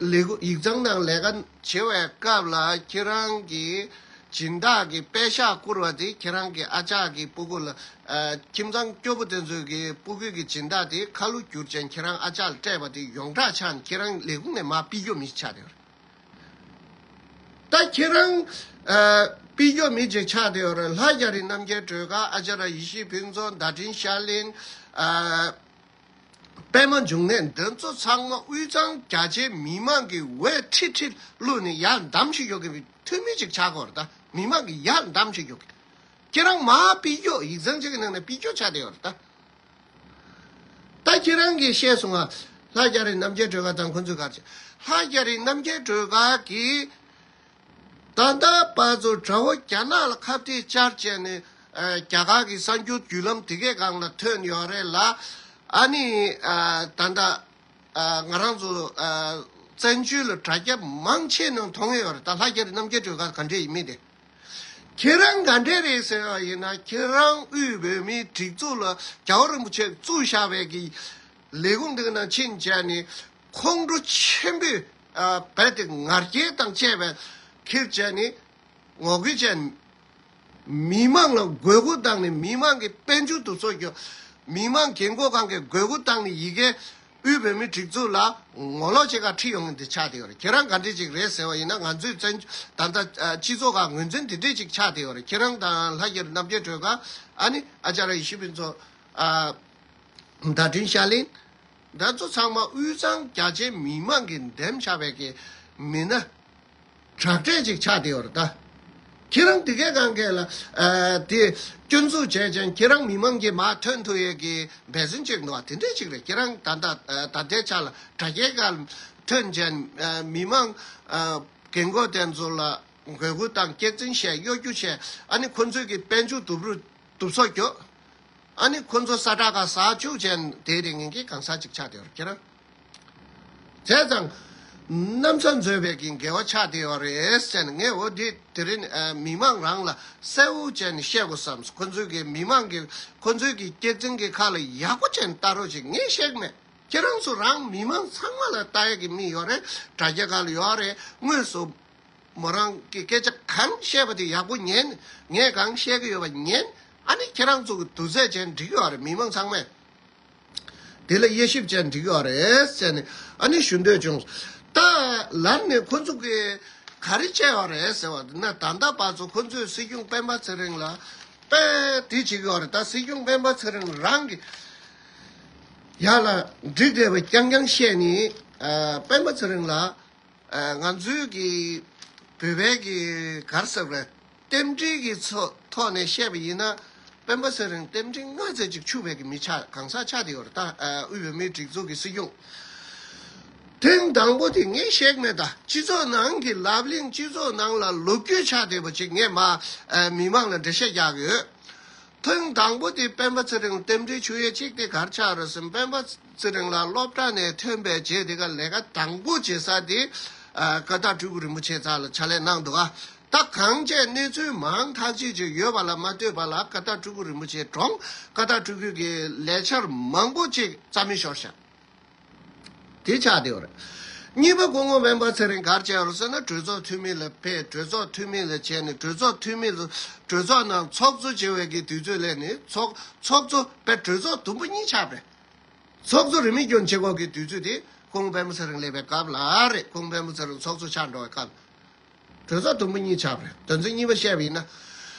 ལས་ཁུངས་ཡིག་ཚང་ནང་ལས་ཀ་བྱེད་པའི་སྐབས་ལ་ཁྱེད་རང་གི་སྦྱིན་བདག་གི་པད་ཤག་བསྐུར་བ་དེ་ཁྱེད་རང་གི་ཨ་ཅག་གི་སྤུ་གུ་ལ་ཨ་ཁྱིམ་ཚང་སྐྱོ་པོ་དེ་ཚོའི་གི་སྤུ་གུའི་གི་སྦྱིན་བདག་དེ་ཁ་ལོ་བསྒྱུར་བྱས་ཁྱེད་རང་ཨ་ཅག་ལ་སྤྲད་པ་དེ་ཡོངས་གྲགས་ཆགས་ནས་ཁྱེད་རང་ལས་ཁུངས་ནས་མར་ཕུད་རྒྱུ་མི་ཆགས་བསྡད་ཡོད་རེད། ད་ཁྱེད་རང་ཨ་ཕུད་རྒྱུ་མི་ཅིག་ཆགས་བསྡད་ཡོད་རེད། ལྷ་རྒྱ་རི་རྣམ་རྒྱལ་སྒྲོལ་དཀར། ཨ་ཅཱརྱ་ཡེ་ཤེས་ཕུན་ཚོགས། ཟླ་སྒྲོན་ཤར་གླིང་། ཨ་པད་མ་འབྱུང་གནས། འདི་ཚོ་ཚང་མ་དབུས་གཙང་རྒྱ་ཆེའི་མི་མང་གི་འོས་ཁྲི་ཁྲི་བླུགས་ནས་ཡར་འདམ་ཞིག་ཡོད་གི་འཐུས་མི་ཅིག་ཆགས་ཀྱི་ཡོད་རེད། ད་མི་མང་གི་ཡར་འདམ་ཞིག་ཡོད་གི། ཁྱེད་རང་མར་ཕུད་རྒྱུ་ཡིག་ཚང་གཅིག་གི་ནང་ནས་ཕུད་རྒྱུ་ཆགས་བསྡད་ཡོད་རེད་ད། ད་ཁྱེད་རང་གིས་བཤད་སོང་ང་། ལྷ་རྒྱ་རི་རྣམ་རྒྱལ་སྒྲོལ་དཀར་དང་ཁོ་ཚོས་ག་རེ་བྱས། ལྷ་རྒྱ་རི་རྣམ་རྒྱལ་སྒྲོལ་དཀར་གྱིས་ད་ལྟ་བར་དུ་དགྲ་བོ་རྒྱ་ནག་ལ་ཁ་གཏད་བཅར་བྱས་ནས་ཨ་རྒྱ་གར་གྱི་གསར་འགྱུར་བརྒྱུད་ལམ་དེ་གའི་སྒང་ལ་ཐོན་ཡོད་རེད་ལ། ཨ་ནི་ཨ་ད་ལྟ་ཨ་ང་རང་ཚོ་ཨ་བཙན་བྱོལ་ལ་དྲ་རྒྱ་མང་ཆེ་ནང་མཐོང་ཡོད་རེད། ད་ལྷ་རྒྱ་རི་རྣམ་རྒྱལ་སྒྲོལ་དཀར་ག་འདྲས་ཡིན་མིན་དེ། ཁྱེད་རང་ག་འདྲས་རེད་ཟེར་བ་ཡིན་ན། ཁྱེད་རང་དབུས་བོད་མིའི་སྒྲིག་འཛུགས་ལ་རྒྱལ་བ་རིན་པོ་ཆེས་བཙུགས་བཞག་པའི་གི་ལས་ཁུངས་འདི་ག་ནང་ཕྱིན་བྱས་ནས་ཁོང་ཁྲོ་ཆེན་པོས་ཨ་རྦད་དེ་ང་རྒྱལ་དང་བཅས་པའི་ཁྱེར་བྱས་ནས་ངོ་རྒོལ་བྱས། མི་མང་ལ་དགོས་མཁོ་བཏང་ནས་མི་མང་གི་དཔལ་འབྱོར་སྡུག་སོགས་ཀྱི་མི་མང་རྒན་གོག་གང་གི་དགོས་མཁོ་བཏང་ནས་ཡི་གེ་དབུས་བོད་མིའི་སྒྲིག་འཛུགས་ལ་ངོ་ལོག་བྱེད་ག་ཁྲིད་ཡོང་མཁན་དེ་ཆགས་བསྡད་ཡོད་རེད། ཁྱེད་རང་ག་འདྲས་ཅིག་རེད་ཟེར་བ་ཡིན་ན། ང་ཚོའི་བཙན་ད་ལྟ་ཨ་སྤྱི་ཚོགས་ཁག་ངོས་འཛིན་དེ་འདྲས་ཅིག་ཆགས་བསྡད་ཡོད་རེད། ཁྱེད་རང་དང་ལྷ་རྒྱ་རི་རྣམ་རྒྱལ་སྒྲོལ་དཀར། ཨ་ནི་ཨ་ཅཱརྱ་ཡེ་ཤེས་ཕུན་ཚོགས། ཨ་ཟླ་སྒྲོན་ཤར་གླིང་། འདི་ཚོ་ཚང་མ་དབུས་གཙང་རྒྱ་ཆེའི་མི་མང་གིས་འདེམས་བཞག་པའི་གི་མི་སྣ་དྲག་གྲས་ཅིག་ཆགས་བསྡད་ཡོད་རེད་ད། ཁྱེད་རང་དེ་གའི་སྒང་ག་ལ་ཨ་དེ་སྐྱོན་འཛུགས་བྱས་ཀྱང་ཁྱེད་རང་མི་མང་གིས་མར་ཐོན་ཐུབ་ཡས་ཀྱི་འབད་བརྩོན་བྱེད་འདུག་བ། དེ་འདྲས་ཅིག་རེད། ཁྱེད་རང་ད་ལྟ་ཨ་ད་ལྟའི་ཆ་ལ་དྲ་རྒྱའི་སྒང་ལ་ཐོན་ཀྱང་ཨ་མི་མང་ཨ་རྒན་གོག་དེ་ཚོ་ལ་འགོས་མཁོ་དང་སྐྱག་རྫུན་བཤད། གཡོ་སྒྱུ་བཤད། ཨ་ནི་ཁོ་ཚོས་ཀྱི་དཔལ་འབྱོར་སྡུག་རུ་སྡུག་སོགས་རྒྱོབ། ཨ་ནི་ཁོ་ཚོ་ས་ཁྲ་ཁ་ཟ་བཅུག་བྱས་དེ་རིང་གི་གང་ཟག་ཅིག་ཆགས་བསྡད་ཡོད་རེད། ཁྱེད་རང་བྱས་ཙང་གནམ་ས་འཛོལ་བའི་གི་འགལ་བ་ཆགས་བསྡད་ཡོད་རེད་ཟེར་ནས། ངས་འོ་འདི་དེ་རིང་ཨ་མི་མང་རང་ལ་གསལ་བོ་བྱས་ནས་བཤད་དགོས་བསམས། ཁོ་ཚོས་ཀྱི་མི་མང་གི་ཁོ་ཚོས་ཀྱི་སྐྱག་རྫུན་གྱི་ཁ་ལ་ཡག་པོ་བྱས་ནས་ལྟ་རོགས་བྱེད། ངས་བཤད་གི་མེད། ཁྱེད་རང་ཚོ་རང་མི་མང་ཚང་མ་ལ་ལྟ་ཡག་གི་མི་ཡོད་རེད། དྲ་རྒྱ་ཁ་ལ་ཡོད་རེད། དངོས་སུ་མོ་རང་གི་སྐད་ཆ་གང་བཤད་པ་དེ་ཡག་པོ་ཉན། ངས་གང་བཤད་ཀྱི་ཡོད་པ་ཉན། ཨ་ནི་ཁྱེད་རང་ཚོ་གི་དུས་ཚོད་བྱས་འགྲིག་ཡོད་རེད། མི་མང་ཚང་མས་དེ་ལ་དབྱེ་ཞིབ་བྱས་འགྲིག་ཡོད་རེད་ཟེར་ནས་ཨ་ནི་ཞུ་འདོད་བྱུང་། ད་ལར་ནས་ཁོ་ཚོ་གི་ག་རེ་བྱས་ཡོད་རེད་ཟེར་བ་ན། ད་ལྟ་བར་དུ་ཁོ་ཚོས་སྲིད་སྐྱོང་སྤེན་པ་ཚེ་རིང་ལ་དཔེ་དེ་བྱེད་ཀྱི་ཡོད་རེད། ད་སྲིད་སྐྱོང་སྤེན་པ་ཚེ་རིང་རང་གི་ ཡ་ལ་འགྲིག་བསྡད་པ་རྐྱང་རྐྱང་བཤད་ནི། ཨ། སྤེན་པ་ཚེ་རིང་ལགས། ཨ། ང་ཚོའི་གི་བོད་པའི་གི་ག་རེ་ཟེར་དགོས་རེད། རྟེན་འབྲེལ་གྱི་ཚོ་ཐོག་ནས་བཤད་པ་ཡིན་ན། སྤེན་པ་ཚེ་རིང་རྟེན་འབྲེལ་སྔ་ཚོད་ཅིག་འཆུགས་པའི་གི་མི་ཆགས། གང་ཟག་ཆགས་བསྡད་ཡོད་རེད་ད། ཨ། དབུས་བོད་མིའི་སྒྲིག་འཛུགས་ཀྱི་སྲིད་སྐྱོང་། ཐེངས་དང་པོ་དེ་ངས་བཤད་མེད་ད། སྤྱི་ཚོགས་ནང་གི་ལབ་གླེང་། སྤྱི་ཚོགས་ནང་ལ་ལོ་རྒྱུས་ཆགས་བསྡད་པ་ཅིག་ངས་མ། ཨ། མི་མང་ལ་འགྲེལ་བཤད་རྒྱག་གི་ཡོད། ཐེངས་དང་པོ་དེ་སྤེན་པ་ཚེ་རིང་རྟེན་འབྲེལ་འཆུགས་ཡས་གཅིག་དེ་ག་རེ་ཆགས་རེད་ཟེར། སྤེན་པ་ཚེ་རིང་ལགས་སློབ་གྲྭ་ནས་ཐོན་པའི་རྗེས་དེ་ག་ལས་ཀ་དང་པོ་བྱེད་ས་དེ། ཨ། ཀ་དག་སྤྲུལ་སྐུ་རིན་པོ་ཆེ་རྩ་ལ་ཕྱག་ལས་གནང་འདུག་ག་ད་གང་བྱས་གནས་ཚུལ་མང་ཐག་ཆོད་ཅིག་ཡོད་པ་ལ་མ་ལྟོས་པ་ལ། ཀ་དག་སྤྲུལ་སྐུ་རིན་པོ་ཆེ་གྲོངས། ཀ་དག་སྤྲུལ་སྐུ་གི་ལས་འཆར་མང་པོ་ཅིག་རྩ་མེད་ཤོར་ཤག་དེ་ཆགས་བསྡད་ཡོད་རེད། གཉིས་པ་སྐུ་ངོ་སྤེན་པ་ཚེ་རིང་ག་རེ་བྱས་རེད་ཟེར་ན། གྲོས་ཚོགས་འཐུས་མི་ལ་ཕེབས། གྲོས་ཚོགས་འཐུས་མི་ལ་བྱས་ནས། གྲོས་ཚོགས་འཐུས་མི་ལ། གྲོས་ཚོགས་ནང་ཚོགས་གཙོ་བྱེད་པའི་གི་དུས་ཚོད་སླེབས་ནས། ཚོགས་ཚོགས་གཙོ་དཔེ་གྲོས་ཚོགས་དུམ་བུ་གཉིས་ཆགས་པས། ཚོགས་གཙོ་རིས་མེད་སྐྱོན་བྱེད་དགོས་ཀྱི་དུས་ཚོད་དེ་སྐུ་ངོ་སྤེན་པ་ཚེ་རིང་སླེབས་པའི་སྐབས་ལ་རེད། སྐུ་ངོ་སྤེན་པ་ཚེ་རིང་ཚོགས་གཙོ་ཆགས་འགྲོ་བའི་སྐབས། གྲོས་ཚོགས་དུམ་བུ་གཉིས་ཆགས་པ་རེད། དོན་ཚན་གཉིས་པ་བཤད་པ་ཡིན་ན།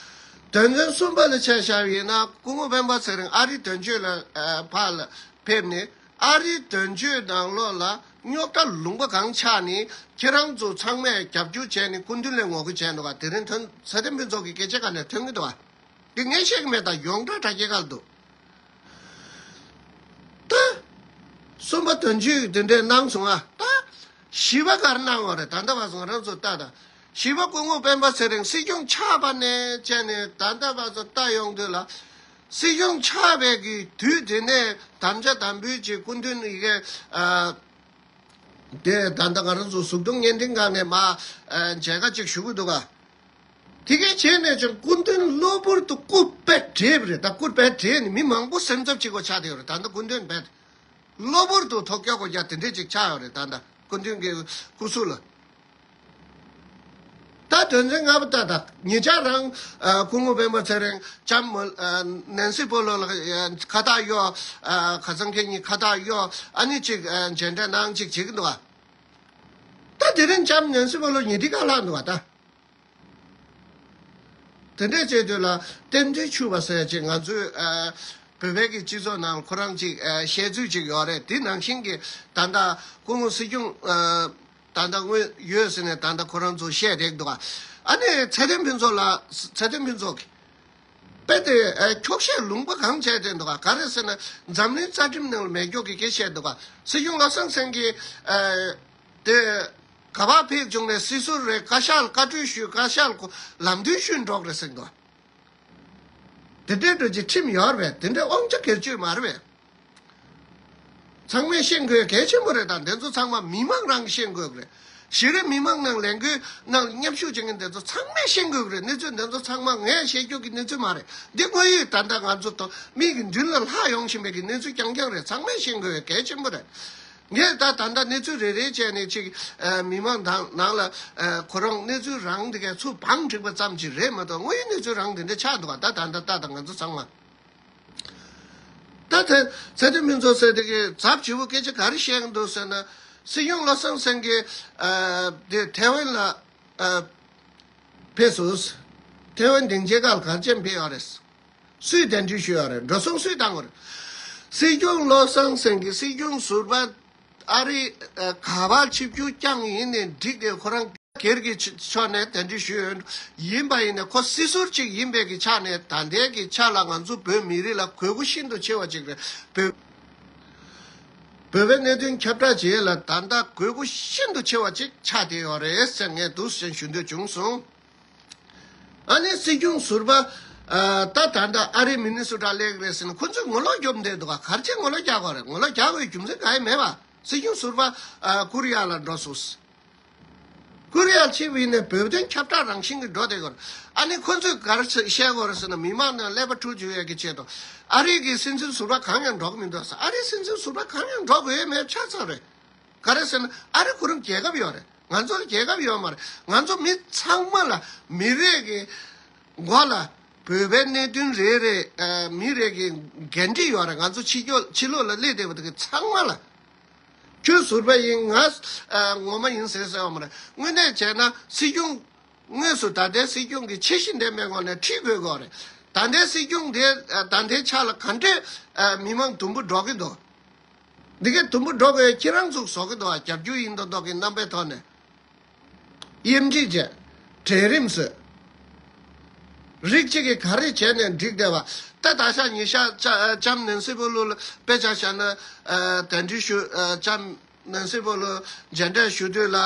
དོན་ཚན་གསུམ་པ་ལ་ཆ་བཞག་པ་ཡིན་ན། སྐུ་ངོ་སྤེན་པ་ཚེ་རིང་ཨ་རིའི་དོན་གཅོད་ལ། ཨ། ཕར་ལ་ཕེབས་ནས། ཨ་རིའི་དོན་གཅོད་ནང་ལོགས་ལ་རྙོག་དྲ་ལུང་པ་གང་ཆགས་ནས། ཁྱེད་རང་ཚོ་ཚང་མས་རྒྱབ་སྐྱོར་བྱས་ནས་སྐུ་མདུན་ལ་ངོ་རྒོལ་བྱས་འདུག་ག་དེ་རིང་ཐོན། ཚེ་བརྟན་ཕུན་ཚོགས་ཀྱི་སྐད་ཆ་ག་ནས་ཐོན་གྱི་འདུག་ག་འདི་ངས་བཤད་ཀྱི་མེད་ད། ཡོངས་གྲགས་དྲ་རྒྱའི་ཁ་ལ་འདུག་ད་གསུམ་པ་དོན་གཅོད་དེ་འདྲས་གནང་སོང་ཨ། ད་བཞི་པ་ག་རེ་གནང་བ་རེད། ད་ལྟ་བར་སོང་རང་ཚོ་ལྟ་ད། བཞི་པ་སྐུ་ངོ་སྤེན་པ་ཚེ་རིང་སྲིད་སྐྱོང་ཆགས་པ་ནས་བྱས་ནས་ད་ལྟ་བར་དུ་ལྟ་ཡོང་དུས་ལ། སྲིད་སྐྱོང་ཆགས་པའི་གི་དུས་དེ་ནས་དམ་བཅའ་དམ་འབུལ་གྱི་སྐུ་མདུན་ཡི་གེ། ཨ། དེ་ད་ལྟ་ང་རང་ཚོ་གཟུགས་མཐོང་བརྙན་འཕྲིན་སྒང་ནས་མ། ཨ། མཇལ་ཁ་ཅིག་ཞུ་གི་འདུག་ག་དེ་གས་བྱས་ནས་ཀྱང་སྐུ་མདུན་གློ་བུར་དུ་སྐུ་དཔེ་བགྲེས་པ་རེད། ད་སྐུ་དཔེ་བགྲེས་ནས་མི་མང་པོ་སེམས་འཚབ་བྱེད་དགོས་ཆགས་བསྡད་ཡོད་རེད། ད་ལྟ་སྐུ་མདུན་དཔེ་གློ་བུར་དུ་ཐོག་སྐྱོ་གོ་རྒྱ་དེ་འདྲས་ཅིག་ཆགས་ཡོད་རེད། ད་ལྟ་སྐུ་མདུན་གྱི་སྐུ་གཟུགས་ལ། ད་དོན་ཚན་ལྔ་པ་ལྟ་ད། ཉེ་ཆར་རང་། ཨ། སྐུ་ངོ་སྤེན་པ་ཚེ་རིང་ལྕམ་མོ། ཨ། ནན་སི་པོ་ལོ་ལ། ཨ། ཁ་བཏགས་གཡོགས། ཨ། ཁ་སང་ཁེ་གཉིས་ཁ་བཏགས་གཡོགས། ཨ་ནི་ཅིག་ཨ། མཇལ་འཕྲད་གནང་ཅིག་བྱེད་ཀྱི་འདུག་ག་ད་དེ་རིང་ལྕམ་ནན་སི་པོ་ལོ་ཉི་ཟླའི་ཁ་ལྷག་འདུག་ག་ད། དེ་འདྲས་བྱས་དུས་ལ་རྟེན་འབྲེལ་འཆུགས་པ་ཟེར་ཅིག་ང་ཚོའི། ཨ། བོད་པའི་གི་སྤྱི་ཚོགས་ནང་ཁོ་རང་ཅིག་ཨ། བཤད་ཚུལ་ཅིག་ཡོད་རེད། དེ་ནང་བཞིན་གྱི་ད་ལྟ་སྐུ་ངོ་སྲིད་སྐྱོང་། ཨ། ད་ལྟ་དངོས་ཡོད་ཟེར་ནས་ད་ལྟ་ཁོ་རང་ཚོ་བཤད་བསྡད་འདུག་ག་ཨ་ནི་ཚེ་བརྟན་ཕུན་ཚོགས་ལགས། ཚེ་བརྟན་ཕུན་ཚོགས་ཀྱིས་དཔེ་དེ། ཨ། འཁྱོག་བཤད་ལུང་པ་གང་བྱས་བསྡད་འདུག་ག་ག་རེ་ཟེར་ན། འཛམ་གླིང་རྩ་ཁྲིམས་ནང་ལ་མེད་མཁན་གྱི་སྐད་བཤད་འདུག་ག་སྲིད་སྐྱོང་བློ་བཟང་སེང་གེ། ཨ། དེ་ག་པར་ཕེབས་བྱུང་ནས་སྲིད་ཟུར་རེད། བཀའ་ཤག་ལ་བཀའ་འཁྲོལ་ཞུས། བཀའ་ཤག་ལ་ཁོ་ལམ་སྟོན་ཞུས་འགྲོ་གི་རེད་ཟེར་འདུག་དེ་འདྲའི་འགྲོ་ཅིག་ཁྲིམས་ཡོད་རེད་པས། དེ་འདྲའི་དབང་ཆ་སྒེར་གཅོད་མ་རེད་པས། ཚང་མས་ཤེས་དགོས་གལ་ཆེན་པོ་རེད། ད་འདི་ཚོ་ཚང་མ་མི་མང་རང་ཤེས་དགོས་རེད། གཞི་རིམ་མི་མང་ནང་ལས་འགུལ་ནང་མཉམ་ཞུགས་བྱེད་མཁན་འདི་ཚོ་ཚང་མས་ཤེས་དགོས་རེད། གནས་ཚུལ་འདི་ཚོ་ཚང་མ་ངས་བཤད་རྒྱུ་གི་གནས་ཚུལ་མ་རེད། འདི་དངོས་ཡོད་ད་ལྟ་ང་ཚོ་དང་མིག་གི་མདུན་ལ་ལྷག་ཡོང་བཞིན་པའི་གི་གནས་ཚུལ་རྐྱང་རྐྱང་རེད། ཚང་མས་ཤེས་དགོས་གལ་ཆེན་པོ་རེད། ངས་ད་ད་ལྟ་གནས་ཚུལ་རེ་རེ་བྱས་ནས་ཅིག་ཨ། མི་མང་དང་ནང་ལ། ཨ། ཁོ་རང་གནས་ཚུལ་རང་དེ་གས་ཚུར་བང་བསྒྲིགས་པ་ཙམ་ཅིག་རེད་མ་གཏོགས། དངོས་ཡོད་གནས་ཚུལ་རང་དེ་འདྲ་ཆགས་འདུག་ག་ད་ད་ལྟ་ལྟ་དང་ང་ཚོ་ཚང་མ། ད་དེ་ཚེ་བརྟན་ཕུན་ཚོགས་ཟེར་དེ་གས་ཚབ་ཆེ་བོ་སྐད་ཆ་ག་རེ་བཤད་ཀྱི་འདུག་ཟེར་ན། སྲིད་སྐྱོང་བློ་བཟང་སེང་གེ། ཨ། དེ་ཐེ་ཝན་ལ། ཨ། ཕེབས་སོང་། ཐེ་ཝན་སྡིངས་ཆའི་ཁ་ལ་ག་རེ་བྱས་ཕེབས་ཡོད་རེད། སུས་གདན་འདྲེན་ཞུས་ཡོད་རེད། འགྲོ་སོང་སུས་བཏང་བ་རེད། སྲིད་སྐྱོང་བློ་བཟང་སེང་གེ་སྲིད་སྐྱོང་ཟུར་པ་ཨ་རི། ཨ། ག་པར་ཆིབས་བསྒྱུར་བསྐྱངས་ཡིན་ནའི་འགྲིག་སྟེ། ཁོ་རང་སྒེར་གྱི་ཕྱོགས་ནས་གདན་འདྲེན་ཞུས་ཡོད། ཡིན་པ་ཡིན་ནའི་ཁོ་སྲིད་ཟུར་ཅིག་ཡིན་པའི་གི་ཆ་ནས། ད་ལྟའི་གི་ཆ་ལ་ང་ཚོ་བོད་མི་རིགས་ལ་དགོས་མཁོ་ཤིན་ཏུ་ཆེ་བ་ཅིག་རེད། བོད། བོད་པའི་གནད་དོན་ཁྱབ་བསྒྲགས་བྱེད་ཡས་ལ་ད་ལྟ་དགོས་མཁོ་ཤིན་ཏུ་ཆེ་བ་ཅིག་ཆགས་བསྡད་ཡོད་རེད་ཟེར་ངས་འདུག་སེ་ཞུ་འདོད་བྱུང་སོང་། ཨ་ནི་སྲིད་སྐྱོང་ཟུར་པ། ཨ། ད་ད་ལྟ་ཨ་རིའི་མི་ནི་སོ་ཊ་སླེབས་ཀྱི་རེད་ཟེར་ནས་ཁོ་ཚོས་ངོ་ལོག་རྒྱོབ་བསྡད་འདུག་ག་ག་རེ་བྱས་ངོ་ལོག་རྒྱག་དགོས་རེད། ངོ་ལོག་རྒྱག་དགོས་རྒྱུ་མཚན་གང་ཡང་མེད་པ། སྲིད་སྐྱོང་ཟུར་པ། ཨ། ཀོ་རི་ཡ་ལ་འགྲོ་སོང་། ཀོ་རི་ཡར་ཕྱིན་པ་ཡིན་ནའི་བོད་དོན་ཁྱབ་བསྒྲགས་རང་བཞིན་གྱིས་འགྲོ་བསྡད་ཡོད་རེད། ཨ་ནི་ཁོ་ཚོས་ག་རེ་བཤད་ཀྱི་ཡོད་རེད་ཟེར་ན། མི་མང་ནང་ཀླད་པ་འཁྲུག་བཅུག་ཡས་ཀྱི་ཆེད་དུ་ཨ་རི་གི་སྲིད་འཛིན་ཟུར་པ་གང་ཡང་འགྲོ་གི་མི་འདུག་ཟེར། ཨ་རིའི་སྲིད་འཛིན་ཟུར་པ་གང་ཡང་འགྲོ་དགོས་ཡས་མེད་ཆགས་ཚར་རེད། ག་རེ་ཟེར་ན་ཨ་རི་ཁོ་རང་རྒྱལ་ཁབ་ཡོད་རེད། ང་ཚོ་ལ་རྒྱལ་ཁབ་ཡོད་མ་རེད། ང་ཚོ་མི་ཚང་མ་ལ་མི་རིགས་ཀྱི་མགོ་ལ། བོད་པའི་གནད་དོན་རེ་རེ། ཨ། མི་རེ་གི་འགན་འཁྲི་ཡོད་རེད། ང་ཚོ་ཕྱི་ཕྱོགས་ཕྱི་ལོགས་ལ་སླེབས་བསྡད་པ་དེ་གི་ཚང་མ་ལ། ཁྱོད་ཟུར་པ་ཡིན། ང་། ཨ། ངོ་མ་ཡིན་ཟེར་ཟེར་བ་མ་རེད། དངོས་གནས་བྱས་ན་སྲིད་སྐྱོང་། དངོས་སུ་ད་ལྟའི་སྲིད་སྐྱོང་གི་ཆེ་བཞི་ལྡན་པའི་ངོས་ནས་ཁྲིད་དགོས་ཀྱི་ཡོད་རེད། ད་ལྟའི་སྲིད་སྐྱོང་དེ། ཨ། ད་ལྟའི་ཆ་ལ་ག་འདྲས། ཨ། མི་མང་དུམ་བུ་འགྲོ་གི་འདུག་འདི་གའི་དུམ་བུ་འགྲོ་དགོས། ཁྱེད་རང་ཚོ་བཟོ་གི་འདུག་བ། རྒྱབ་སྐྱོར་ཡིན་མདོག་མདོག་གི་རྣམ་པའི་ཐོག་ནས། གཡེམ་སྒྲིག་བྱས། གྲལ་རིམ་བཟོས། རིགས་གཅིག་གིས་ག་རེ་བྱས་ནས་འགྲིག་བསྡད་པ། ད་ད་ཆ་ཉི་ཤར་ལྕམ་ནན་སི་པེ་ལོ་ལ་དཔེ་ཆ་བཞག་ན། ཨ། གདན་འདྲེན་ཞུ། ཨ། ལྕམ་ནན་སི་པེ་ལོ་མཇལ་འཕྲད་ཞུ་དུས་ལ།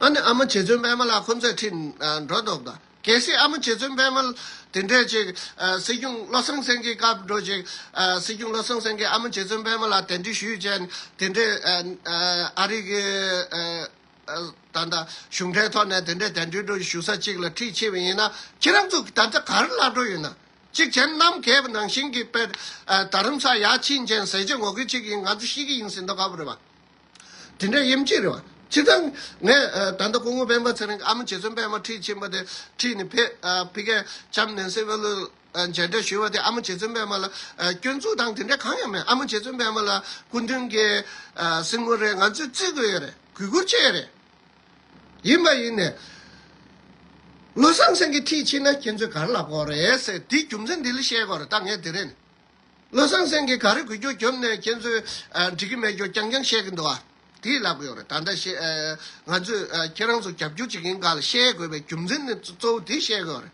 ཨ་ནི་ཨ་མ་རྗེ་བཙུན་པད་མ་ལགས་ཁོང་ཚོས་ཁྲིད། ཨ། འགྲོ་འདུག་ད། གལ་སྲིད་ཨ་མ་རྗེ་བཙུན་པད་མ་དེ་འདྲས་ཅིག་ཨ། སྲིད་སྐྱོང་བློ་བཟང་སེང་གེའི་སྐབས་འགྲོ་ཅིག་ཨ། སྲིད་སྐྱོང་བློ་བཟང་སེང་གེས་ཨ་མ་རྗེ་བཙུན་པད་མ་ལགས་གདན་འདྲེན་ཞུས་བྱས་དེ་འདྲས། ཨ། ཨ། ཨ་རི་གི། ཨ། ཨ། ད་ལྟ་གཞུང་འབྲེལ་ཐོག་ནས་དེ་འདྲས་གདན་འདྲེན་འགྲོ་ཞུ་ས་ཅིག་ལ་ཁྲིད་ཕྱིན་པ་ཡིན་ན། ཁྱེད་རང་ཚོ་ད་ལྟ་ག་རེ་ལབ་འགྲོ་ཡོད་ན། གཅིག་བྱས་ན་གནམ་བརྒལ་བ་ནང་བཞིན་གྱི་དཔེ། ཨ། རྡ་རམ་ས་ཡར་ཕྱིན་བྱས་ཟས་བཅད་ངོ་རྒོལ་བྱེད་ཀྱི་ཡིན། ང་ཚོ་ཤི་གི་ཡིན་ཟེར་མདོག་ཁ་པོ་རེད་བ། དེ་འདྲ་གཡེམ་ཅིག་རེད་བ། སྤྱིར་བཏང་ངས། ཨ། ད་ལྟ་སྐུ་ངོ་སྤེན་པ་ཚེ་རིང་ཨ་མ་རྗེ་བཙུན་པད་མ་ཁྲིད་ཕྱིན་པ་དེ་ཁྲིད་ནས་ཕེབས། ཨ། ཕ་གིར་ལྕམ་ནན་སི་པེ་ལོ། ཨ། མཇལ་འཕྲད་ཞུས་པ་དེ་ཨ་མ་རྗེ་བཙུན་པད་མ་ལ། ཨ། སྐྱོན་འཛུགས་དང་དེ་འདྲ་གང་ཡང་མེད། ཨ་མ་རྗེ་བཙུན་པད་མ་ལ་སྐུ་མདུན་གྱི། ཨ། སྲིད་ངོ་རེད། ང་ཚོས་བརྩི་དགོས་ཡོད་རེད། གུས་བཀུར་བྱེད་ཡོད་རེད། ཡིན་པ་ཡིན་ནས། བློ་བཟང་སེང་གེ་ཁྲིད་ཕྱིན་ན་ཁྱེད་ཚོས་ག་རེ་ལབ་དགོས་རེད་ཟེར། དེའི་རྒྱུ་མཚན་འདི་ལ་བཤད་དགོས་རེད། ད་ངས་དེ་རེད། བློ་བཟང་སེང་གེས་ག་རེ་འགུལ་སྐྱོད་བརྒྱབ་ནས་ཁྱེད་ཚོས། ཨ། འགྲིག་གི་མེད་སྐྱོ་རྐྱང་རྐྱང་བཤད་ཀྱི་འདུག་ཨ། དེ་ལབ་ཀྱི་ཡོད་རེད། ད་ལྟ་བཤད། ཨ། ང་ཚོས། ཨ། ཁྱེད་རང་ཚོ་རྒྱབ་སྐྱོར་བྱེད་མཁན་སྒང་ལ་བཤད་དགོས་པའི་རྒྱུ་མཚན་ནི་གཙོ་བོ་དེ་བཤད་ཀྱི་ཡོད་རེད།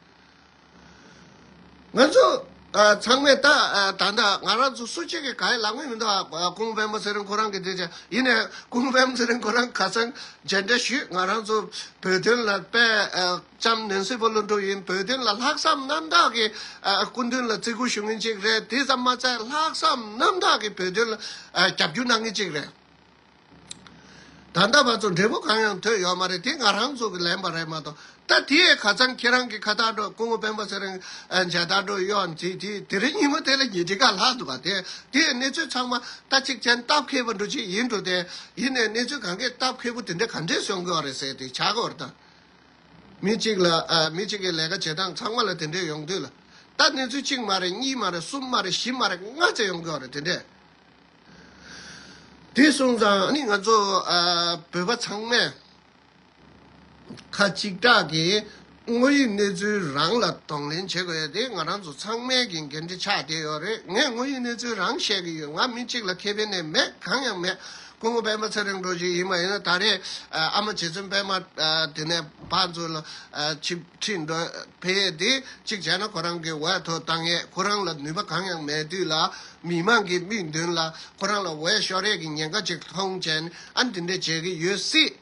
ང་ཚོ། ཨ། ཚང་མས་ད། ཨ། ད་ལྟ་ང་རང་ཚོ་སུ་གཅིག་གིས་ག་རེ་ལབ་མཁན་མི་འདུག་ཨ། སྐུ་ངོ་སྤེན་པ་ཚེ་རིང་ཁོ་རང་གིས་དེ་བྱས། ཡིན་ནའི་སྐུ་ངོ་སྤེན་པ་ཚེ་རིང་ཁོ་རང་ཁ་སང་མཇལ་འཕྲད་ཞུས། ང་རང་ཚོ་བོད་དོན་ལ་དཔེ། ཨ། ལྕམ་ནན་སི་པེ་ལོ་འགྲོ་ཡིན། བོད་དོན་ལ་ལྷག་བསམ་རྣམ་དག་གིས། ཨ། སྐུ་མདུན་ལ་བརྩི་བཀུར་ཞུ་མཁན་ཅིག་རེད། དེ་ཙམ་མ་ཚད་ལྷག་བསམ་རྣམ་དག་གིས་བོད་དོན་ལ། ཨ། རྒྱབ་སྐྱོར་གནང་མཁན་ཅིག་རེད། ད་ལྟ་བར་དུ་འབྲས་བུ་གང་ཡང་ཐོན་ཡོད་མ་རེད། དེ་ང་རང་ཚོ་གིས་ལེན་པ་རེད་མ་གཏོགས། ད་དེ་ཁ་སང་ཁྱེད་རང་གིས་ཁ་བཏགས་འགྲོ། སྐུ་ངོ་སྤེན་པ་ཚེ་རིང་། ཨ། མཇལ་དར་འགྲོ་གཡོག་དེ་དེ་དེ་རིང་ཉིན་མོ་དེ་ལ་ཉིན་གཅིག་ཁ་ལྷག་འདུག་ག་དེ་དེའི་གནས་ཚུལ་ཚང་མ་ད་གཅིག་བྱས་ན་སྟབས་མཁས་པ་འདྲ་ཅིག་ཡིན་འགྲོ། དེ་ཡིན་ནའི་གནས་ཚུལ་གང་གས་སྟབས་མཁས་པོ་དེ་འདྲ་ག་འདྲས་བཟོ་དགོས་རེད་ཟེར་དེ་ཆགས་ཀྱི་ཡོད་རེད་ད། མི་གཅིག་ལ། ཨ། མི་གཅིག་གི་ལས་ཀ་བྱེད་སྟངས་ཚང་མ་ལ་དེ་འདྲས་ཡོང་དུས་ལ། ད་གནས་ཚུལ་གཅིག་མ་རེད། གཉིས་མ་རེད། གསུམ་མ་རེད། བཞི་མ་རེད། ལྔ་ཙམ་ཡོང་གི་ཡོད་རེད། དེ་འདྲས། དེ་སོང་ཙང་ཨ་ནི་ང་ཚོ། ཨ། བོད་པ་ཚང་མས་ཁ་གཅིག་གྲགས་ཀྱིས་དངོས་ཡོད་གནས་ཚུལ་རང་ལ་གདོང་ལེན་བྱེད་དགོས་ཡ་དེ་ང་རང་ཚོ་ཚང་མའི་གི་འགན་འཁྲི་ཆགས་བསྡད་ཡོད་རེད། ངས་དངོས་ཡོད་གནས་ཚུལ་རང་བཤད་ཀྱི་ཡོད། ང་མི་གཅིག་ལ་ཁེ་ཕན་ནས་མེད། གང་ཡང་མེད། སྐུ་ངོ་སྤེན་པ་ཚེ་རིང་འགྲོ་ཞིག་ཡིན་པ་ཡིན་ན། ད་རེས། ཨ། ཨ་མ་རྗེ་བཙུན་པད་མ། ཨ། དེ་ནས་ཕར་ཚུར་ལ། ཨ། ཆིབས་ཁྲིད་འགྲོ་ཕེབས་ཡས་དེ་གཅིག་བྱས་ན་ཁོ་རང་གི་འོས་ཐོབ་བཏང་ཡས། ཁོ་རང་ལ་ནུས་པ་གང་ཡང་མེད་དུས་ལ། མི་མང་གི་མིག་མདུན་ལ་ཁོ་རང་ལ་འོས་ཤོར་ཡས་ཀྱི་ཉེན་ཁ་ཅིག་མཐོང་བྱས་ནས་ཨ་ནི་དེ་འདྲ་བྱེད་ཀྱི་ཡོད་སྲིད།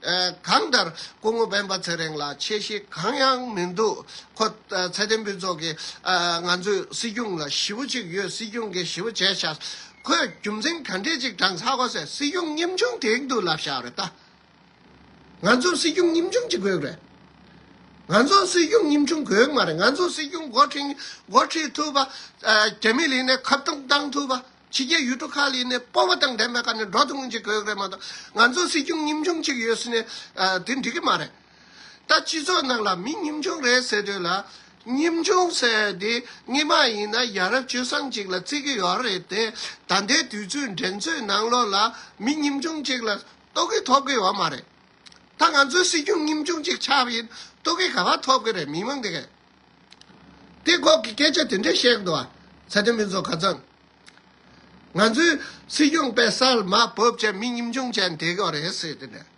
ཨ། གང་ལྟར་སྐུ་ངོ་སྤེན་པ་ཚེ་རིང་ལ་ཆེ་བཞེས་གང་ཡང་མི་འདུག་ཁོ། ཨ། ཚེ་བརྟན་ཕུན་ཚོགས་ཀྱིས། ཨ། ང་ཚོའི་སྲིད་སྐྱོང་ལ་ཞེ་པོ་ཅིག་ཡོད། སྲིད་སྐྱོང་གིས་ཞེ་པོ་བྱས་ཤག་ཁོས་རྒྱུ་མཚན་ག་འདྲས་ཅིག་དྲངས་ཚར་གོ་ཟེར། སྲིད་སྐྱོང་ཉམ་ཆུང་དེ་འདུག་ལབ་ཤག་རེད་ད། ང་ཚོ་སྲིད་སྐྱོང་ཉམ་ཆུང་ཅིག་དགོས་རེད། ང་ཚོ་སྲིད་སྐྱོང་ཉམ་ཆུང་དགོས་མ་རེད། ང་ཚོ་སྲིད་སྐྱོང་འགོ་ཁྲིད། འགོ་ཁྲིད་ཐུབ་པ། ཨ། རྒྱ་མི་ལ་ནས་ཁ་གཏོང་བཏང་ཐུབ་པ། ཕྱི་རྒྱལ་ཡུལ་གྲུ་ཁག་ལ་ནས་སྤོབས་པ་དང་ལྡན་པའི་ཁ་ནས་འགྲོ་ཐུབ་མཁན་ཅིག་དགོས་རེད་མ་གཏོགས། ང་ཚོ་སྲིད་སྐྱོང་ཉམ་ཆུང་ཅིག་ཡོད་ཟེར་ནས། ཨ། དེ་འགྲིག་གི་མ་རེད། ད་སྤྱི་ཚོགས་ནང་ལ་མི་ཉམ་ཆུང་རེད་ཟེར་དུས་ལ། ཉམ་ཆུང་ཟེར་དེ་སྔོན་མ་ཡིན་ན་ཡ་རབས་སྤྱོད་བཟང་ཅིག་ལ་བརྩི་གི་ཡོད་རེད་དེ། ད་ལྟའི་དུས་ཚོད་འགྲན་རྩོད་ནང་ལོགས་ལ་མི་ཉམ་ཆུང་ཅིག་ལ་རྟོག་གེ་ཐོབ་གི་ཡོད་མ་རེད། ད་ང་ཚོའི་སྲིད་སྐྱོང་ཉམ་ཆུང་ཅིག་ཆགས་པ་ཡིན། རྟོག་གེ་ག་པར་ཐོབ་གི་རེད། མི་མང་དེ་གས། དེ་ཁོག་གི་སྐད་ཆ་དེ་འདྲས་བཤད་འདུག་ཨ། ཚེ་བརྟན་ཕུན་ཚོགས་ཁ་སང་། ང་ཚོའི་སྲིད་སྐྱོང་དཔེ་སར་མར་བབས་བྱས་མི་ཉམ་ཆུང་བྱས་བསྡད་ཀྱི་རེད་ཟེར། དེ་འདྲས་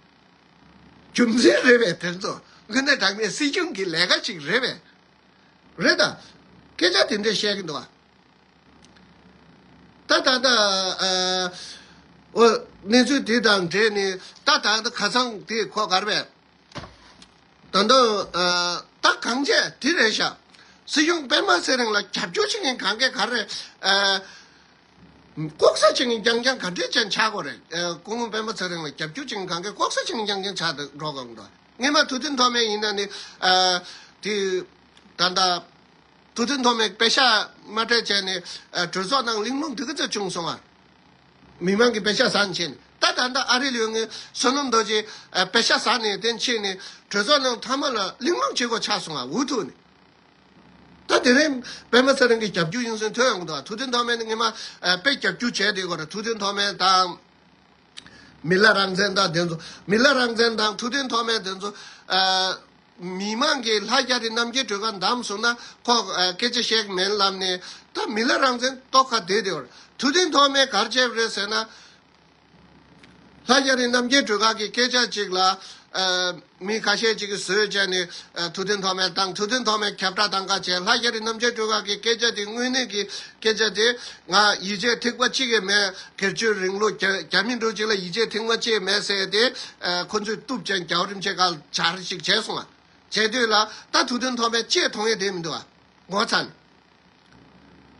རྒྱུ་མཚན་རེད་པས། དེ་ཚོ་དངོས་གནས་དྲང་གནས་སྲིད་སྐྱོང་གི་ལས་ཀ་ཅིག་རེད་པས། རེད་ད། སྐད་ཆ་དེ་འདྲས་བཤད་ཀྱི་འདུག་ཨ། ད་ད་ད། ཨ། འོ། གནས་ཚུལ་དེ་དང་འབྲེལ་ནས་ད་ད་ད་ཁ་སང་དེ་ཁོ་ག་རེ་བས། ད་ད། ཨ། ད་གང་བྱས་དེ་རེད་ཤག་སྲིད་སྐྱོང་སྤེན་པ་ཚེ་རིང་ལ་རྒྱབ་སྐྱོར་བྱེད་མཁན་གང་གས་ག་རེ། ཨ། ལྐོག་ཟ་བྱེད་མཁན་རྐྱང་རྐྱང་ག་འདྲས་ཅན་ཆགས་དགོས་རེད། ཨ། སྐུ་ངོ་སྤེན་པ་ཚེ་རིང་ལ་རྒྱབ་སྐྱོར་བྱེད་མཁན་གང་གས་ལྐོག་ཟ་བྱེད་མཁན་རྐྱང་རྐྱང་ཆགས་འགྲོ་གི་འདུག་སྔོན་མ་ཐུབ་བསྟན་ཐོགས་མེད་ཡིན་ན་ནི། ཨ། དེ། ད་ད། ཐུབ་བསྟན་ཐོགས་མེད་པེ་ཤ་མ་སྤྲད་བྱས་ནས། ཨ། གྲོས་ཚོགས་ནང་གླེང་སློང་འདི་ག་ཚོད་བྱུང་སོང་ཨ། མི་མང་གིས་པེ་ཤ་ཟ་ནས་ཕྱིན། ད་ད་ལྟ་ཨ་རི་ལ་ཡོད་མཁན་བསོད་ནམས་རྡོ་རྗེ། ཨ། པེ་ཤ་ཟ་ནས་དེ་ཕྱིན་ནས་གྲོས་ཚོགས་ནང་མཐའ་མ་ལ་གླེང་སློང་བྱེད་དགོས་ཆགས་སོང་ཨ། འུ་ཐུག་ནས། ད་དེ་རིང་པད་མ་ཚེ་རིང་གི་རྒྱབ་སྐྱོར་ཡིན་ཟེར་ཐོན་ཡོང་གི་འདུག་ཨ། ཐུབ་བསྟན་ཐོགས་མེད་ནི་སྔོན་མ། ཨ། དཔེ་རྒྱབ་སྐྱོར་བྱས་བསྡད་ཀྱི་ཡོད་རེད། ཐུབ་བསྟན་ཐོགས་མེད་དང་། མི་ལ་རང་བཙན་དང་དེ་ཚོ། མི་ལ་རང་བཙན་དང་ཐུབ་བསྟན་ཐོགས་མེད་དེ་ཚོ། ཨ། མི་མང་གིས་ལྷ་རྒྱ་རི་རྣམ་རྒྱལ་སྒྲོལ་དཀར་བདམས་སོང་ན་ཁོ་ཨ་སྐད་ཆ་བཤད་ཀྱི་མེད་ལབ་ནས། ད་མི་ལ་རང་བཙན་ཏོག་ཁ་བསྡད་དེ་བར། ཐུབ་བསྟན་ཐོགས་མེད་ག་རེ་བྱས་པ་རེད་ཟེར་ན། ལྷ་རྒྱ་རི་རྣམ་རྒྱལ་སྒྲོལ་དཀར་གྱི་སྐད་ཆ་ཅིག་ལ་ཨ་མི་ཁ་ཤས་ཅིག་གིས་བཟོས་བྱས་ནས་ཨ་ཐུབ་བསྟན་ཐོགས་མེད་དང་། ཐུབ་བསྟན་ཐོགས་མེད་ཁྱབ་བསྒྲགས་བཏང་ག་བྱས། ལྷ་རྒྱ་རི་རྣམ་རྒྱལ་སྒྲོལ་དཀར་གྱི་སྐད་ཆ་དེ་དངོས་གནས་ཀྱི་སྐད་ཆ་དེ། ང་ཡིད་ཆེས་ཐིགས་པ་གཅིག་ཡང་མེད། སྒེར་གཅོད་རིང་ལུགས་རྒྱ་རྒྱ་མི་འདྲ་ཅིག་ལ་ཡིད་ཆེས་ཐིགས་པ་གཅིག་ཡང་མེད་ཟེར་ཏེ། ཨ་ཁོ་ཚོས་གཏུབ་ཅན་རྒྱལ་བ་རིན་པོ་ཆེ་ཁ་ལ་སྦྱར་ཞིག་བྱས་སོང་ང་། བྱས་དུས་ལ་ད་ཐུབ་བསྟན་ཐོགས་མེད་ཅེས་མཐོང་ཡས་བསྡད་མི་འདུག་ཨ། ངོ་ཚ་ནས།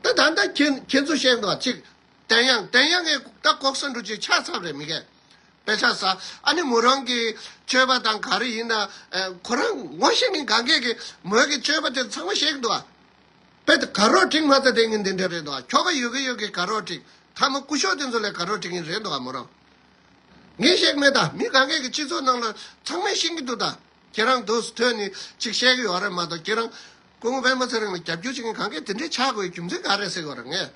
ད་ད་ལྟ་ཁྱེད་ཁྱེད་ཚོ་བཤད་འདུག་ཅིག་བསྟན་དབྱངས། བསྟན་དབྱངས་ངས་ད་ལྐོག་ཟ་འདྲ་ཅིག་ཆགས་ཚར་རེད་མི་གས། དཔེ་ཆ་ཟ། ཨ་ནི་མོ་རང་གི་སྤྱོད་པ་དང་ག་རེ་ཡིན་ན། ཨ་ཁོ་རང་ངོ་ཤེས་མཁན་གང་གས་ཀྱི་མོས་ཀྱི་སྤྱོད་པ་དེ་ཚང་མ་ཤེས་ཀྱི་འདུག་ཨ། དཔེ་དེ་དགའ་རོགས་བསྒྲིགས་མ་ཚར་དེ་ངས་འདི་འདྲ་རེད་འདུག་ཨ། ཁྱོ་ག་ཡོད་གི་ཡོད་གི་དགའ་རོགས་བསྒྲིགས། ཐ་མ་སྐུ་ཞབས་དེ་ཚོ་ལས་དགའ་རོགས་བསྒྲིགས་མཁན་རེད་འདུག་ཨ་མོ་རང་། ངས་བཤད་ཀྱི་མེད་ད། མི་གང་གས་ཀྱི་སྤྱི་ཚོགས་ནང་ལ་ཚང་མས་ཤེས་ཀྱི་འདུག་ད། ཁྱེད་རང་དུས་སུ་ཐོན་ནས་ཅིག་བཤད་ཀྱི་ཡོད་རེད་མ་གཏོགས། ཁྱེད་རང་སྐུ་ངོ་སྤེན་པ་ཚེ་རིང་ལ་རྒྱབ་སྐྱོར་བྱེད་མཁན་གང་གས་དེ་འདྲའི་ཆགས་དགོས་རྒྱུ་མཚན་ག་རེ་ཟེར་གྱི་ཡོད་རེད་ངས།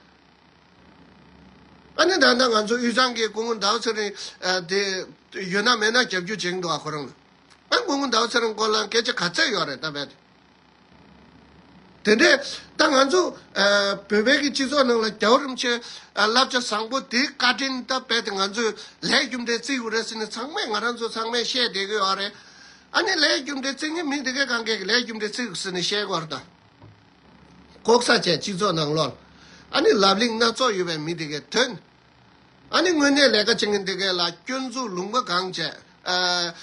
ཨ་ནི་ད་ལྟ་ང་ཚོ་དབུས་གཙང་གི་སྐུ་ངོ་ཟླ་བ་ཚེ་རིང་ཨ་དེ་ཡོད་ན་མེད་ན་རྒྱབ་སྐྱོར་བྱེད་ཀྱི་འདུག་ཨ་ཁོ་རང་ལ། ཨ་སྐུ་ངོ་ཟླ་བ་ཚེ་རིང་སྐོར་ལ་སྐད་ཆ་ག་ཚད་ཡོད་རེད་ད་བས། དེ་འདྲས་ད་ང་ཚོ་ཨ་བོད་པའི་གི་སྤྱི་ཚོགས་ནང་ལ་རྒྱལ་བ་རིན་པོ་ཆེ་ཨ་བསླབ་བྱ་བཟང་པོ་དེའི་བཀའ་དྲིན་ད་རྦད་དེ་ང་ཚོས་ལས་རྒྱུ་འབྲས་བརྩི་དགོས་རེད་ཟེར་ནས་ཚང་མས་ང་རང་ཚོ་ཚང་མས་བཤད་བསྡད་ཀྱི་ཡོད་རེད། ཨ་ནི་ལས་རྒྱུ་འབྲས་བརྩི་མཁན་མི་དེ་གས་གང་གས་ཀྱི་ལས་རྒྱུ་འབྲས་བརྩི་དགོས་ཟེར་ནས་བཤད་ཀྱི་ཡོད་རེད་ད། ལྐོག་ཟ་བྱས་སྤྱི་ཚོགས་ནང་ལོགས་ལ། ཨ་ནི་ལབ་གླེང་སྣ་ཚོགས་ཡོད་པའི་མི་དེ་གས་ཐོན། ཨ་ནི་དངོས་གནས་ལས་ཀ་བྱེད་མཁན་དེ་གས་ལ་སྐྱོན་འཛུགས་ལུང་པ་གང་བྱས། ཨ་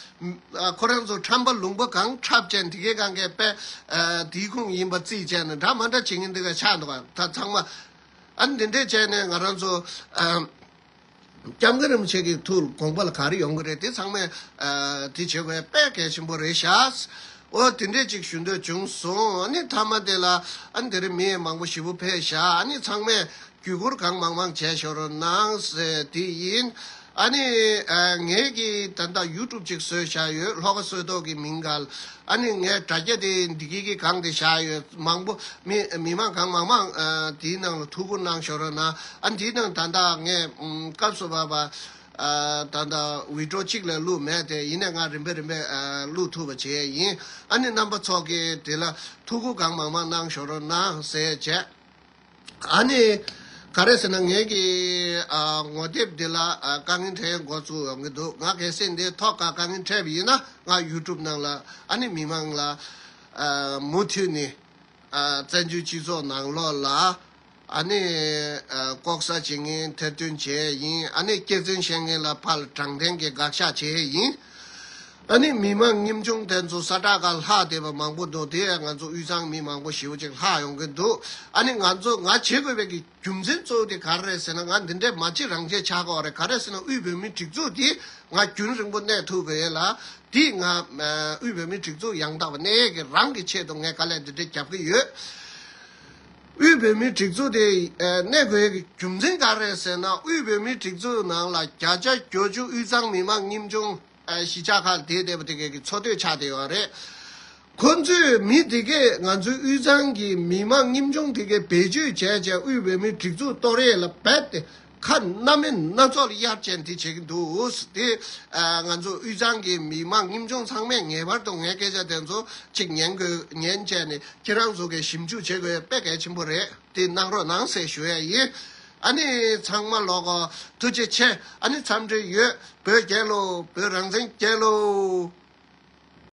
ཨ་ཁོ་རང་ཚོ་ཁྲམ་པ་ལུང་པ་གང་འཁྲབ་བྱས་དེ་གས་གང་གས་པས་ཨ་དེའི་ཁུངས་ཡིན་པ་རྩིས་བྱས་ནས་འདྲ་མ་འདྲ་བྱེད་མཁན་དེ་གས་ཆགས་འདུག་ག་ད་ཚང་མ། ཨ་ནི་འདི་འདྲས་བྱས་ནས་ང་རང་ཚོ་ཨ་སྐྱབས་མགོན་རིན་པོ་ཆེ་གི་ཐུགས་དགོངས་པ་ལ་ག་རེ་ཡོང་གི་རེད། དེ་ཚང་མས་ཨ་དེ་བྱེད་དགོས་དཔེ་གལ་ཆེན་པོ་རེད་ཤག་འོ་དེ་འདྲས་ཅིག་ཞུ་འདོད་བྱུང་སོང་། ཨ་ནི་མཐའ་མ་དེ་ལ་ཨ་ནི་དེ་རིང་མི་མང་པོ་ཞེ་པོ་ཕེབས་ཤག་ཨ་ནི་ཚང་མས་བརྒྱུད་བསྐུར་གང་མང་མང་བྱས་ཤོག་རོགས་གནང་ཟེར་དེ་ཡིན། ཨ་ནི་ཨ་ངས་ཀྱི་ད་ལྟ་ཡུ་ཊུབ་ཅིག་བཟོས་བཞག་ཡོད། ལྷོ་ཁ་བསོད་སྟོབས་ཀྱི་མིང་ག་ལ། ཨ་ནི་ངས་དྲ་རྒྱ་དེ་འདི་གི་གི་གང་དེ་བཞག་ཡོད། མང་པོ་མི་མི་མང་གང་མང་མང་ཨ་དེའི་ནང་ལ་ཐུགས་ཁུར་གནང་ཤོག་རོགས་གནང་། ཨ་འདིའི་ནང་ད་ལྟ་ངས་ཨམ་སྐབས་སུ་བབ་པ་ཨ་ད་ལྟ་བི་ཌི་ཡོ་གཅིག་ལས་བླུགས་མེད་དེ། ཡིན་ནའི་ང་རིམ་པས་རིམ་པས་ཨ་བླུགས་ཐུབ་པ་བྱས་ཡིན། ཨ་ནི་རྣམ་པ་ཚོ་གིས་དེ་ལ་ཐུགས་ཁུར་གང་མང་མང་གནང་ཤོག་རོགས་གནང་ཟེར་བྱས། ཨ་ནི་ག་རེ་ཟེར་ན། ངེད་ཀྱི་ཨ་ངོ་དེབ་འདི་ལ་ཨ་དཀའ་ངལ་འཕྲད་འགོ་བཙུགས་ཡོང་གི་འདུག་ང་གལ་སྲིད་འདི་ཐོག་ཁ་དཀའ་ངལ་འཕྲད་པ་ཡིན་ན། ང་ཡུ་ཊུབ་ནང་ལ་ཨ་ནི་མི་མང་ལ་ཨ་མུ་མཐུད་ནས་ཨ་བཙན་བྱོལ་སྤྱི་ཚོགས་ནང་ལོགས་ལ་ཨ་ནི་ཨ་ལྐོག་ཟ་བྱེད་མཁན་ཐེར་འདོན་བྱས་ཡིན། ཨ་ནི་སྐྱག་རྫུན་བཤད་མཁན་ལ་ཕར་དྲང་བདེན་གྱི་དགག་བཞག་བྱས་ཡིན། ཨ་ནི་མི་མང་ཉམ་ཆུང་དེ་ཚོ་ས་ཁྲ་ཁ་ལྷག་བསྡད་པ་མང་པོ་འདུག་དེ་ཡང་ང་ཚོ་དབུས་གཙང་མི་མང་པོ་ཞེ་པོ་ཅིག་ལྷག་ཡོང་གི་འདུག་ཨ་ནི་ང་ཚོ་ང་བྱེད་དགོས་པའི་གི་རྒྱུ་མཚན་གཙོ་བོ་དེ་ག་རེ་རེད་ཟེར་ན། ང་འདི་འདྲའི་མ་བྱེད་རང་བྱེད་ཆགས་ཀྱི་ཡོད་རེད། ག་རེ་ཟེར་ན་དབུས་བོད་མིའི་སྒྲིག་འཛུགས་དེ་ང་རྒྱུན་རིང་པོ་གནས་ཐུབ་དགོས་ཡོད་ལ། དེ་ང་ཨ་དབུས་བོད་མིའི་སྒྲིག་འཛུགས་ཡང་དག་པ་གནས་ཡས་ཀྱི་རང་གི་ཆེད་དུ་ངས་དཀའ་ལས་འདི་འདྲ་རྒྱབ་ཀྱི་ཡོད། དབུས་བོད་མིའི་སྒྲིག་འཛུགས་དེ་ཨ་གནས་དགོས་ཡས་ཀྱི་རྒྱུ་མཚན་ག་རེ་རེད་ཟེར་ན། དབུས་བོད་མིའི་སྒྲིག་འཛུགས་ནང་ལ་བརྒྱ་ཆ་བརྒྱད་ཅུ་དབུས་གཙང་མི་མང་ཉམ་ཆུང་ཨ་གཞིས་ཆགས་ཁག་དེ་བསྡད་པ་དེ་གའི་གི་འཚོ་སྡོད་ཆགས་བསྡད་ཡོད་རེད། ཁོ་ཚོས་མི་དེ་གས་ང་ཚོའི་དབུས་གཙང་གི་མི་མང་ཉམ་ཆུང་དེ་གས་བེད་སྤྱོད་བྱས་བྱས་དབུས་བོད་མིའི་སྒྲིག་འཛུགས་གཏོར་ཡས་ལ་རྦད་དེ་ཁ་སྣ་མིན་སྣ་ཚོགས་ལ་གཡར་བྱས་འདི་བྱེད་ཀྱི་འདུག་དེ་ཨ་ང་ཚོ་དབུས་གཙང་གི་མི་མང་ཉམ་ཆུང་ཚང་མས་ངེས་པར་དུ་ངའི་སྐད་ཆ་དེ་ཚོ་གཅིག་ཉན་དགོས། ཉན་བྱས་ནས་ཁྱེད་རང་ཚོ་གས་ཞིབ་འཇུག་བྱེད་དགོས་དཔེ་གལ་ཆེན་པོ་རེད། དེ་གནང་རོགས་གནང་ཟེར་ཞུ་ཡས་ཡིན། ཨ་ནི་ཚང་མ་ལོག་གོ། ཐུགས་རྗེ་ཆེ། ཨ་ནི་འཚམས་འདྲི་ཡོད། བོད་རྒྱལ་ལོ། བོད་རང་བཙན་རྒྱལ་ལོ།